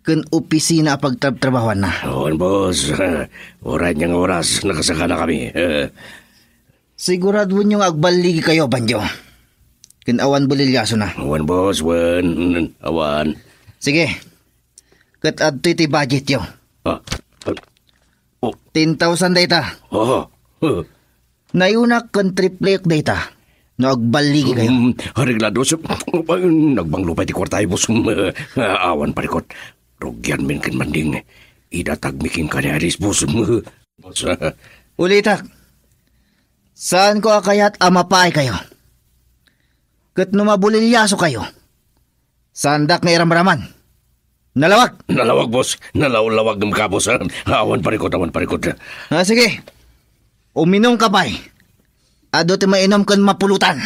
ken opisina a pagtrabtrabahoanna. Wen, boss. Uray ania nga oras, nakasaganakami. Siguraduenyo nga agballigikayo, Banjo. Ken awan buliliasona. Wen, boss, wen. Awan. Sige. Ket adtoy ti budgetyo. Ah, ah, oh. Ten thousand dayta. Oh. Nayunak ken triplek dayta no agballigikayo. Mm, areglados. Ay, nagbanglo pay ti kuartayo, boss. Awan parikot. Rugianmin ken Manding. Idatagmi kenka ni Iris, boss. Boss. Ulitek. Saanko a kayat a mapaaykayo. Ket no mabuliliasokayo, saandak nga iramraman. Nalawag! Nalawag, boss. Nalawlawag ngem ka, boss. Awan parikot, awan parikot. Ah, sige. Uminumka pay. Adu ti mainum ken mapulutan.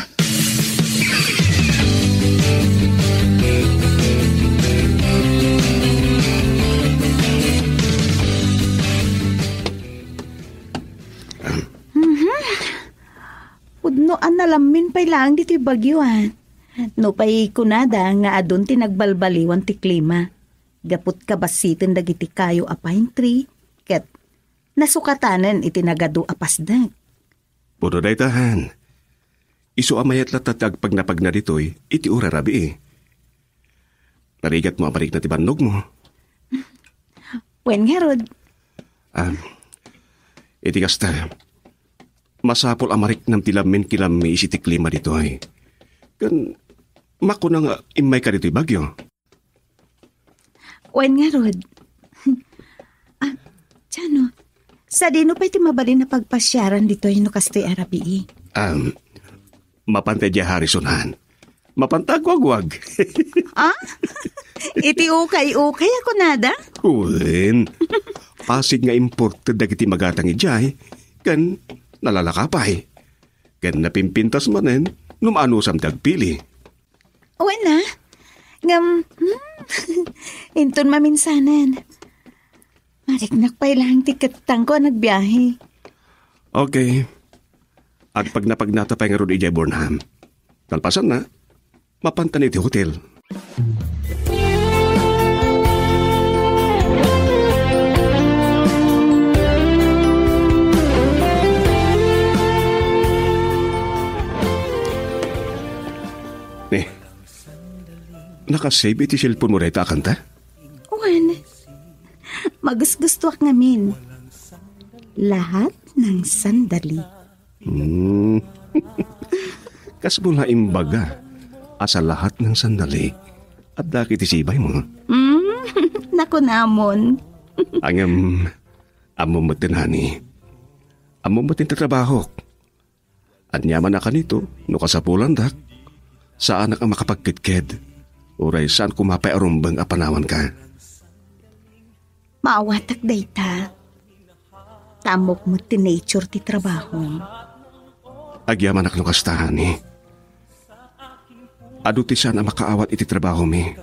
Mhm. Pudno a nalammin pay laeng ditoy bagyo, ah. Nupay kunada nga adun ti nagbalbaliwan ti klima, gaput kabassiten dagiti kayo a pine tree, ket nasukatanen iti nagadu a pasdek. Pudno dayta, han. Isu a mayat latta ti agpagnapagna ditoy iti uray rabii. Narigatmo a marikna ti bannogmo. Wen ngarud. Ah, Iti kasta, masapul a mariknam ti lammin ken lammis iti klima ditoy. Ken makuna nga immayka ditoy Baguio. Wen ngarud. Ah, Jano, sadino pay ti mabalin a pagpasiaran ditoy no kastoy a rabii? Um, Mapanta idiay Harrison, han. Mapanta agwagwag. Ah? Iti ukay-ukay a kunada? Wen. Pasig nga imported dagiti magatang idiay, ken nalalaka pay. Ken napimpintas manen no maanusam ti agpili. Wen a. Ngem, hmm, inton maminsanen. Mariknak pay laeng ti kettangko a nagbiahe. Okay. Agpagnapagnata pay ngarud idiay Burnham. Kalpasanna, mapantan iti hotel. Eh, nakasave iti cellphone mo dayta a kanta? Wen, magusgustuak ngamin. Lahat ng sandali. Hmm. Kasmo la imbaga a sa lahat ng sandali, adda ket iti sibay mo. Hmm, nakunamon. Ngem, ammom met, honey. Ammom met ti trabahok. Ania man a kanito, no kasapulandak, saanak a makapagkedked, uray saan koma pay a rumbeng a panawanka. Maawatak dayta. Ta ammok met ti nature ti trabahom. Agyamanak no kasta, honey. Adu ti saan a makaawat iti trabahomi.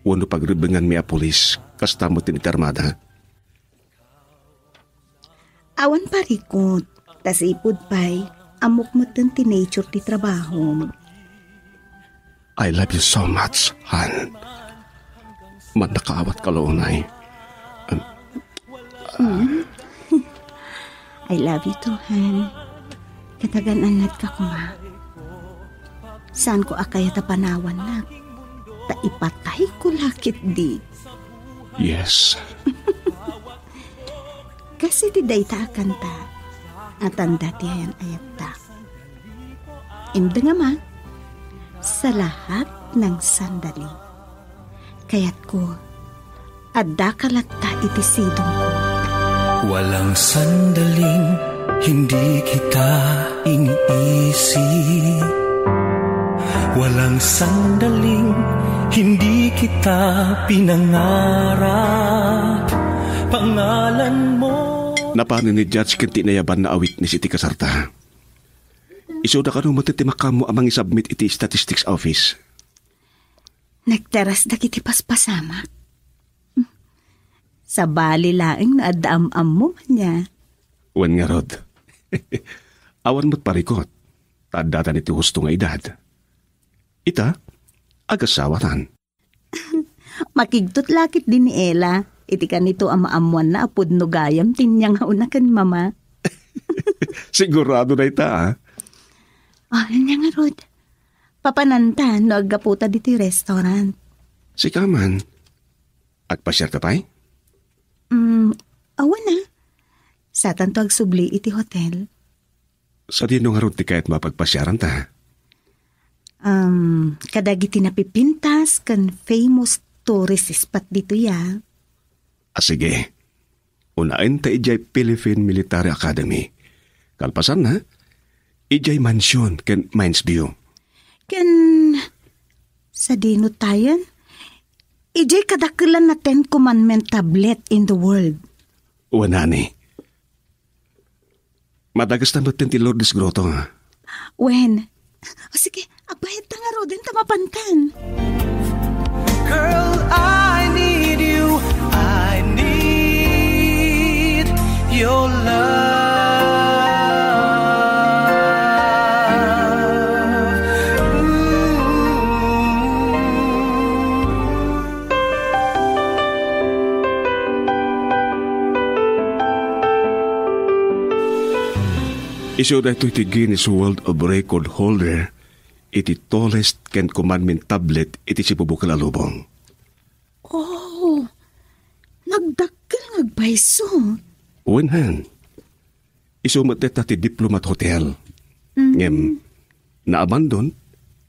Wenno pagrebbenganmi a pulis, kasta met ti armada. Awan parikut, ta sipud pay, ammok metten ti nature ti trabahom. I love you so much, Han. Mannakaawat ka la unay. Um, Mm. I love you too, Han. Katagan-annadka koma. Saanko a kayat a panawannak, ta ipatayko la ketdi. Yes. Kas iti dayta a kanta, a tanda ti ayan-ayattak. Imdengam a, sa lahat ng sandali. Kayatko, addaka latta iti sidongko. Walang sandaling hindi kita iniisip. Walang sandaling hindi kita pinangarap. Pangalan mo. Napanen ni Judge ken ti nayabanna a witness iti kasarta. Isuda kano met ti makaammo a mangisubmit iti statistics office? Nagteras dagiti paspasamak. Sabali laeng no adda am-ammo, ania? Wen ngarud. Awan met parikut, ta addatan iti husto nga edad. Ita, agasawatan. Makigtot la ketdi ni Ella iti kanito a maammoanna a pudno gayam ti niangaona ken mama. Sigurado dayta, a. Ah, ania ngarud? Papananta no aggaputa ditoy restaurant. Sika man, agpasiarka pay? Mm, awan a. Satanto agsubli iti hotel. Sadino ngarud ti kayatmo a pagpasiaranta? Um, kadagiti napipintas ken famous tourist spot ditoy a. Ah, sige. Unaenta idiay Philippine Military Academy. Kalpasanna, idiay Mansion ken Mines View. Ken sadino tayen? Idiay kadakkelan a Ten Commandment tablet in the world. Wen, honey. Madagesta metten ti Lourdes Grotto. Wen. O sige, agbayadta ngaruden ta mapantan. Girl, I need you. I need your love. Ooh. Isu daytoy ti Guinness World of Record holder iti tallest Ten Commandment tablet iti sibubukel a lubong. Oh, nagdakkel nga agpayso. Wen, han. Isu met dayta ti Diplomat Hotel. Mm. Ngem, naabandon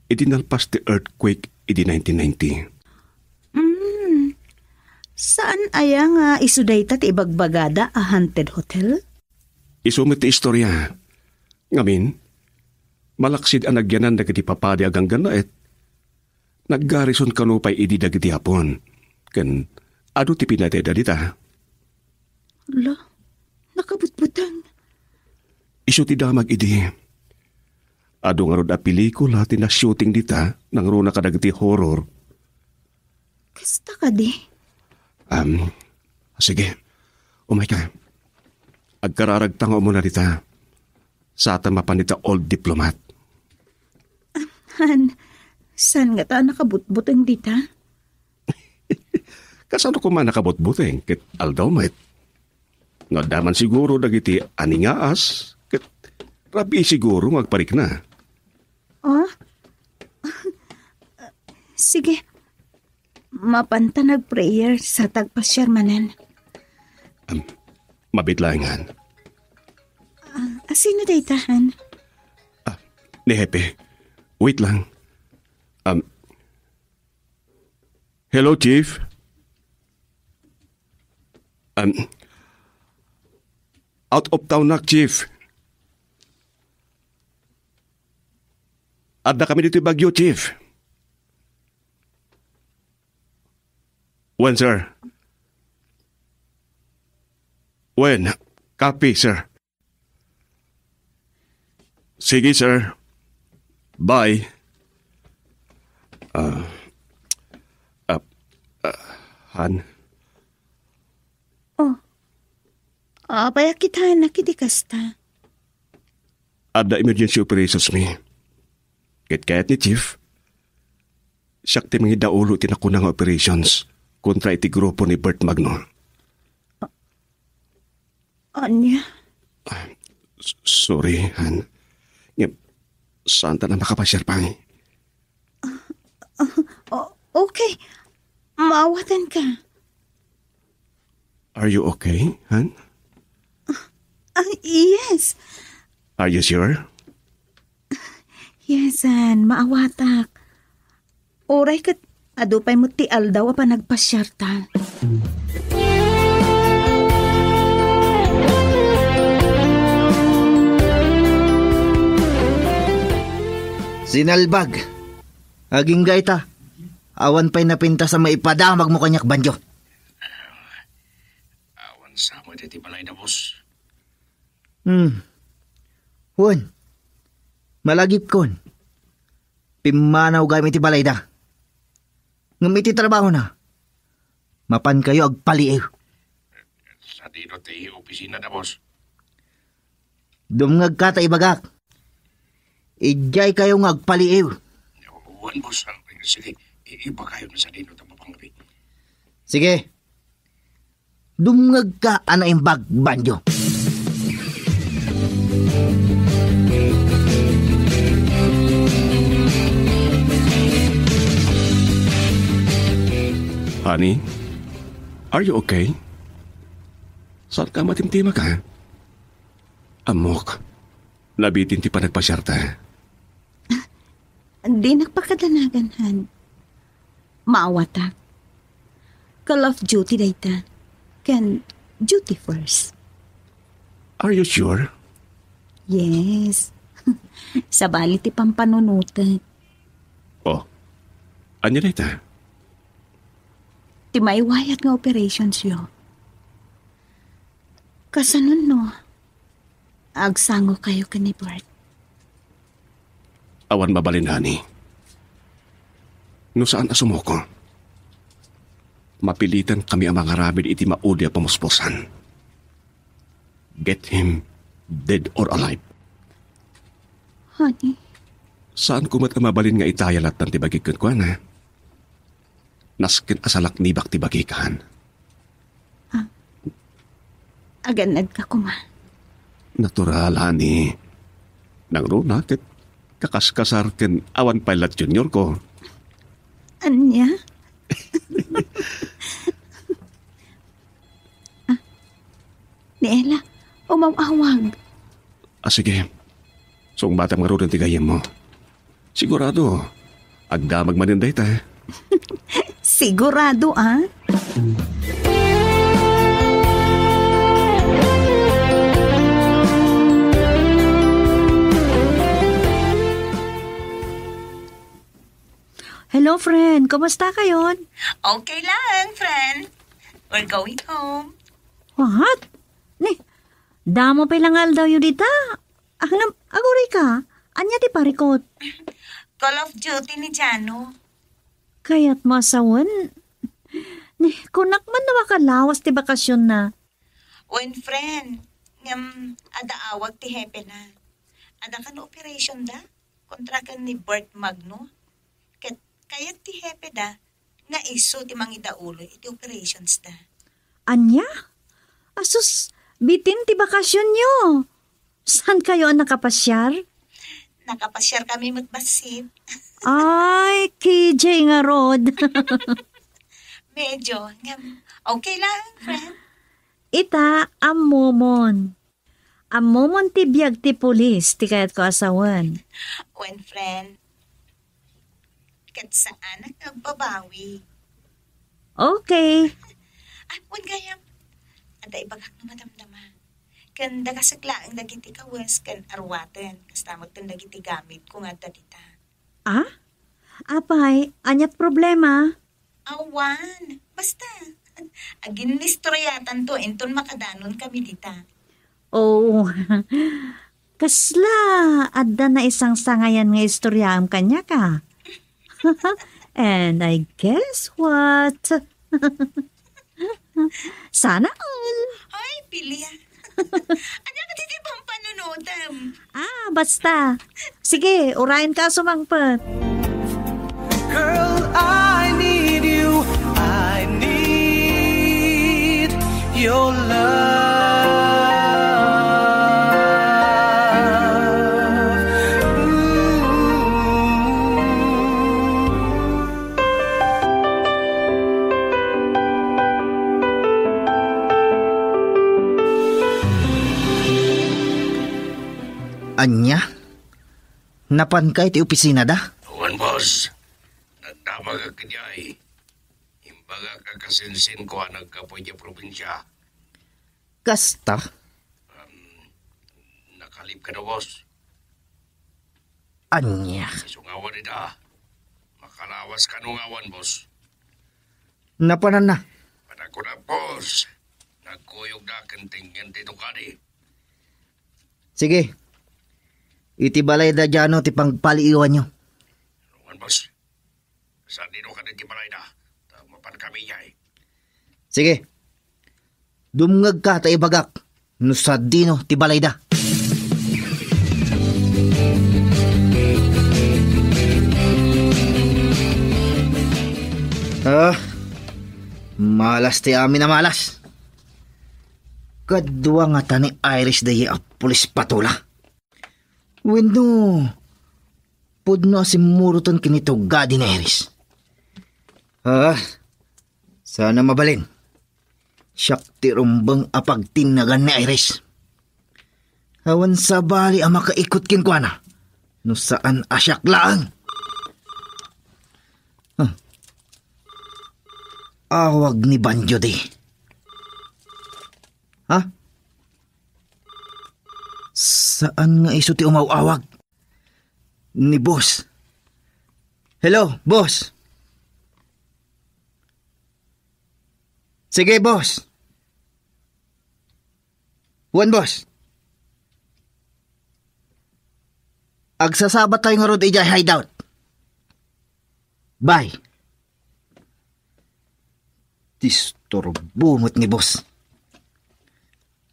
idi nalpas ti earthquake idi nineteen ninety. Mm. Saan aya nga isu dayta ti ibagbagada a haunted hotel? Isu met ti istorya. Ngamin, malaksid a nagyanan dagiti papadi a ganggannaet, naggarison kano pay idi dagiti Hapon, ken adu ti pinatayda dita. Ala, nakabutbuteng. Isu ti damag idi. Adu ngarud a pelikula ti na-shooting dita nangruna kadagiti horror. Kasta kadi? Um, sige. Umayka. Agkararagta nga umuna dita. Saan ta mapan dita Old Diplomat? Han, saan ngata a nakabutbuteng dita? Kasano koma nakabutbuteng ket aldaw met? No adda man siguro dagiti aningaas, ket rabii siguro nga agparikna. Oh? Sige. Mapanta nag-prayer sa tagpasiar manen. Am, mabit laengan. Ah, sino dayta, han? Ah, ni Hepe. Wait lang. Um, hello, Chief. Um, out of town nak, Chief. Adda kami ditoy Baguio, Chief. When, sir? When? Copy, sir. Sige, sir. Bye. Ah, ah, ah, Han. Oh. Apay a kitaennak iti kasta? Adda emergency operations mi. Ket kayat ni Chief, siak ti mangidaulo iti nakuna nga operations kontra iti grupo ni Bert Magno. Ania? Ah, s-, sorry, Han. Ngem, saan ta na makapasiar pay? Ah, ah, o-, okay. Maawatanka. Are you okay, Han? Ah, yes. Are you sure? Yes, Han. Maawatak. Uray ket adu pay met ti aldaw a panagpasiarta. Sinalbag. Agingga ita. Awan pay napintas a maipadamagmo kaniak, Banjo. Awan sa met iti balayda, boss. Hmm. Wen, malagipkon. Pimmanaw gayam iti balayda. Ngem iti trabahona, mapankayo agpaliiw. Sadino ti opisinada, boss? Dumngegka ta ibagak. Idiay kayo nga agpaliiw. Wen, boss. Sige, i-, ibagayo na sadino ta mapangri. Sige. Dumngegka a naimbag, Banjo. Honey, are you okay? Saan ka matimtimaka? Ammok, nabitin ti panagpasiarta. Dinak pakadanagan, Han. Maawatak. Call of duty dayta. Ken duty first. Are you sure? Yes. Sabali ti pampanunotek. Oh, ania dayta? Ti maiwayat nga operations yo. Kasano no agsangokayo ken ni Bert? Awan mabalin, honey. No saan a sumuko, mapilitankami a mangaramid iti maudi a pamuspusan. Get him dead or alive. Honey? Saanko met a mabalin nga itaya lattan ti bagik kenkuana. Nasken a salaknibak ti bagik, Han. Ah, agannadka koma. Natural, honey. Nangruna ket kakaskasar ken awan pay la junior ko. Ania? Ah, ni Ella, umaw-awag. Sige. Sungbatam ngaruden ti gayyemmo. Sigurado, agdamag manen dayta. Sigurado, a? Hello, friend. Kumusta kayon? Okay lang, friend. We're going home. What? Ni, damo pay la nga aldawyo dita. Ngem, aguray ka. Ania ti parikut? Call of Duty ni Jano. Kayatmo a sawen? Ni, kunak man no makalawas ti bakasionna. Wen, friend, ngem adda awag ti hepena. Adda kano operationda kontra ken ni Bert Magno. Ket kayat ti hepeda nga isu ti mangidaulo iti operationsda. Ania? Asus, bitin ti bakasionyo. Saan kayo a nakapasiar? Nakapasiar kami met bassit. Ay, K J ngarud. Medyo, ngem, okay lang, friend. Ita, ammomon. Ammomon ti biag ti pulis ti kayatko a sawen. Wen, friend, ket saanak nga agbabawi. Okay. Ah, wen gayam, adda ibagak no madamdama. Ken dakasek laeng dagiti kawes ken aruaten, kasta met ken dagiti gamitko nga adda dita. Ah? Apay, aniat problema? Awan. Basta, aginnistoryatanto inton makadanon kami dita. Oh, kasla adda naisangsangayan nga istoryaam kaniak, a? And I guess what? Sana all. Ay, Pilia. Ania kadi ti pampanunotem? Ah, basta. Sige, urayen ka sumangpet. Girl, I need you. I need your love. Ooh. Ania? Napanka iti opisinada? Wen, boss. Nagdamagak idiay. Imbagak a kasinsinko a naggapu idiay probinsia. Kasta? Um, nakalib kano, boss. Ania? Isu nga awan ida. Makalawas kano nga awan, boss? Napananna. Panagkunak, boss. Nagkuyogda ken tengngen ti tungkadi. Sige. Iti balay da Jano ti pangpaliiwanyo. Wen, boss. Sadino kadi ti balayda? Ta mapan kami idiay. Sige. Dumngegka ta ibagak no sadino ti balayda. Ah, malas ti amin a malas. Kadua ngata ni Iris daydi a pulis patola. Wenno, pudno a simmuroten ken ni Tugadi ni Iris. Ah, sana mabalin. Siak ti rumbeng a pagtinnagan ni Iris. Awan sabali a makaikut kenkuana no saan a siak laeng. Ah. Awag ni Banjo di. Ha? Saan nga isu ti umaw-awag? Ni boss. Hello, boss. Sige, boss. Wen, boss. Agsasabat tayo ngarud idiay hideout. Bye. Disturbo met ni boss.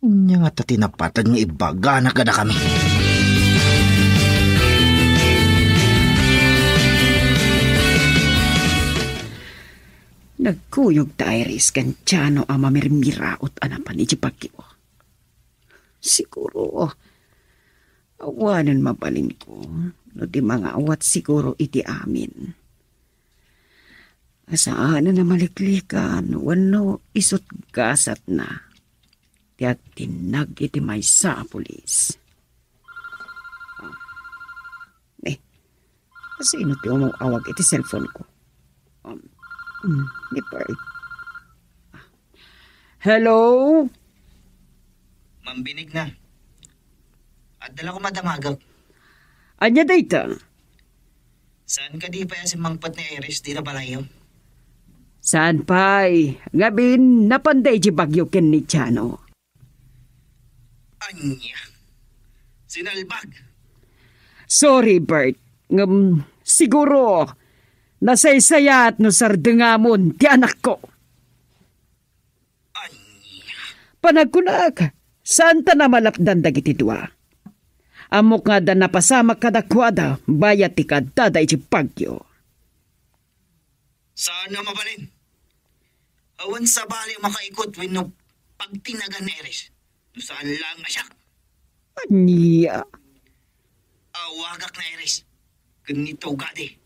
Ania ngata ti napateg nga ibagana kadakami? Nagkuyog ti Iris ken Jano a mamirmiraot a napan idiay Baguio. Siguro, awanen mabalinko no di mangaawat siguro iti amin. Saanen a maliklikan wenno isut' gasatna ti agtinnag iti maysa a pulis. Kasino ti umaw-awag iti cellphone ko? Um, mm, ni Bert. Hello? Ma'am Benigna. Adda la koma damagek. Ania dayta? Saan kadi pay a simmangpet ni Iris dita balayyo? Saan pay? Ngamin, napanda iti bagyo ken ni Jano. Ania? Sinalbag? Sorry, Bert. Ngem, siguro, nasaysayaat no sardengamon ti anakko. Ania? Panagkunak, saan ta namalapdan dagiti dua. Ammok nga adda napasamak kadakuada bayat ti kaadada iti bagyo. Saan a mabalin? Awan sabali a makaikot wenno pagtinagan ni Iris. No saan laeng a siak. Ania? Awagak ni Iris ken ni Tugade.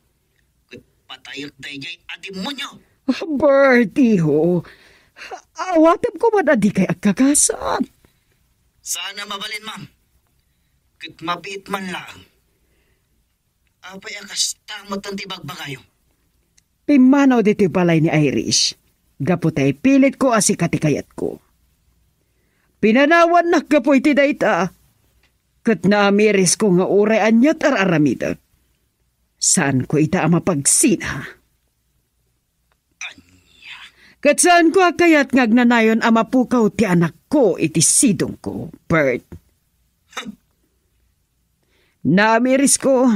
Ket patayek daydiay a demonio. Bert, iho. Awatem koma a dikay agkakasat. Saan a mabalin, ma'am. Ket mabiit man laeng. Apay a kasta met ti bagbagayo? Pimmanaw ditoy balay ni Iris, gapu ta ipilitko a sika ti kayatko. Pinanawannak gapu iti dayta, ket naamirisko nga uray ania ti ar-aramidek, saanko ita a mapagsina. Ania? Ket saanko a kayat nga agnanayon a mapukaw ti anakko iti sidongko, Bert. Naamirisko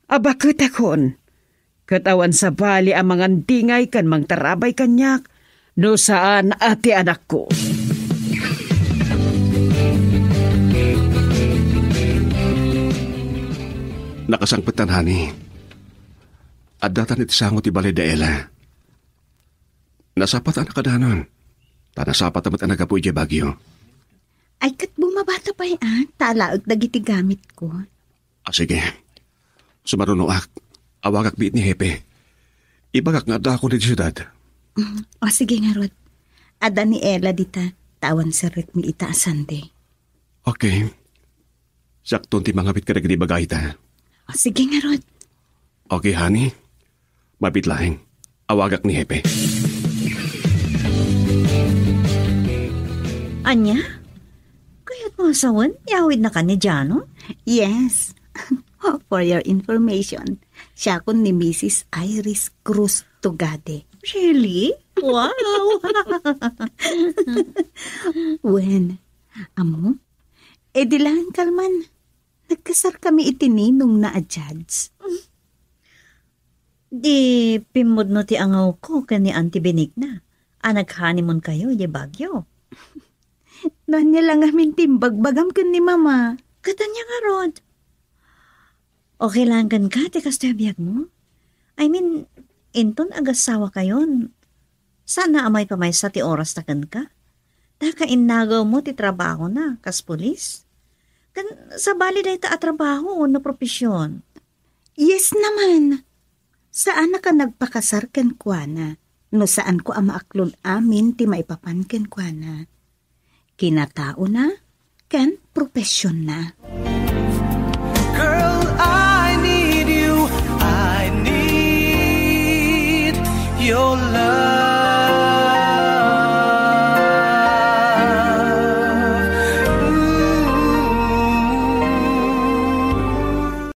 a baketakon, ket awan sabali a mangandingay ken mangtarabay kaniak no saan a ti anakko. Nakasangpetan, honey. Addatan iti sango ti balay da Ella. Nasapatan a kadanon. Ta nasapatan met a naggapu idiay bagyo. Ay, ket bumabata pay, a, ta alaek dagiti gamitko. A, sige. Sumarunoak. Awagak biit ni Hepe. Ibagak nga addaakon iti siudad. Mm, a, sige ngarud. Adda ni Ella dita, ta awan serrekmi ita a Sunday. Okay. Sakton ti mangabit kadagiti bagayta. O, sige ngarud. Okay, honey. Mabiit laeng. Awagak ni Hepe. Ania? Kayatmo a sawen, iawidnaka ni Jano? Yes. For your information, siakon ni Missus Iris Cruz Tugade. Really? Wow! Wen, ammo, e di laeng kalman, nagkasarkami iti ninongna a judge. Di pimmudno ti angawko ken ni Auntie Benigna a nag-honeymoon kayo idiay Baguio. No ania la ngamin ti imbagbagam ken ni Mama. Ket ania ngarud? Okay lang kenka ti kastoy a biagmo? I mean, inton agassawa kayon, saan a maipamaysa ti orasta kenka? Ta kainnagawmo ti trabahona kas pulis? Ken sabali dayta a trabaho wenno profesion? Yes naman. Saanak a nagpakasar kenkuana no saanko a maaklon amin ti maipapan kenkuana. Kinataona ken profesionna. Girl, I need you. I need your love.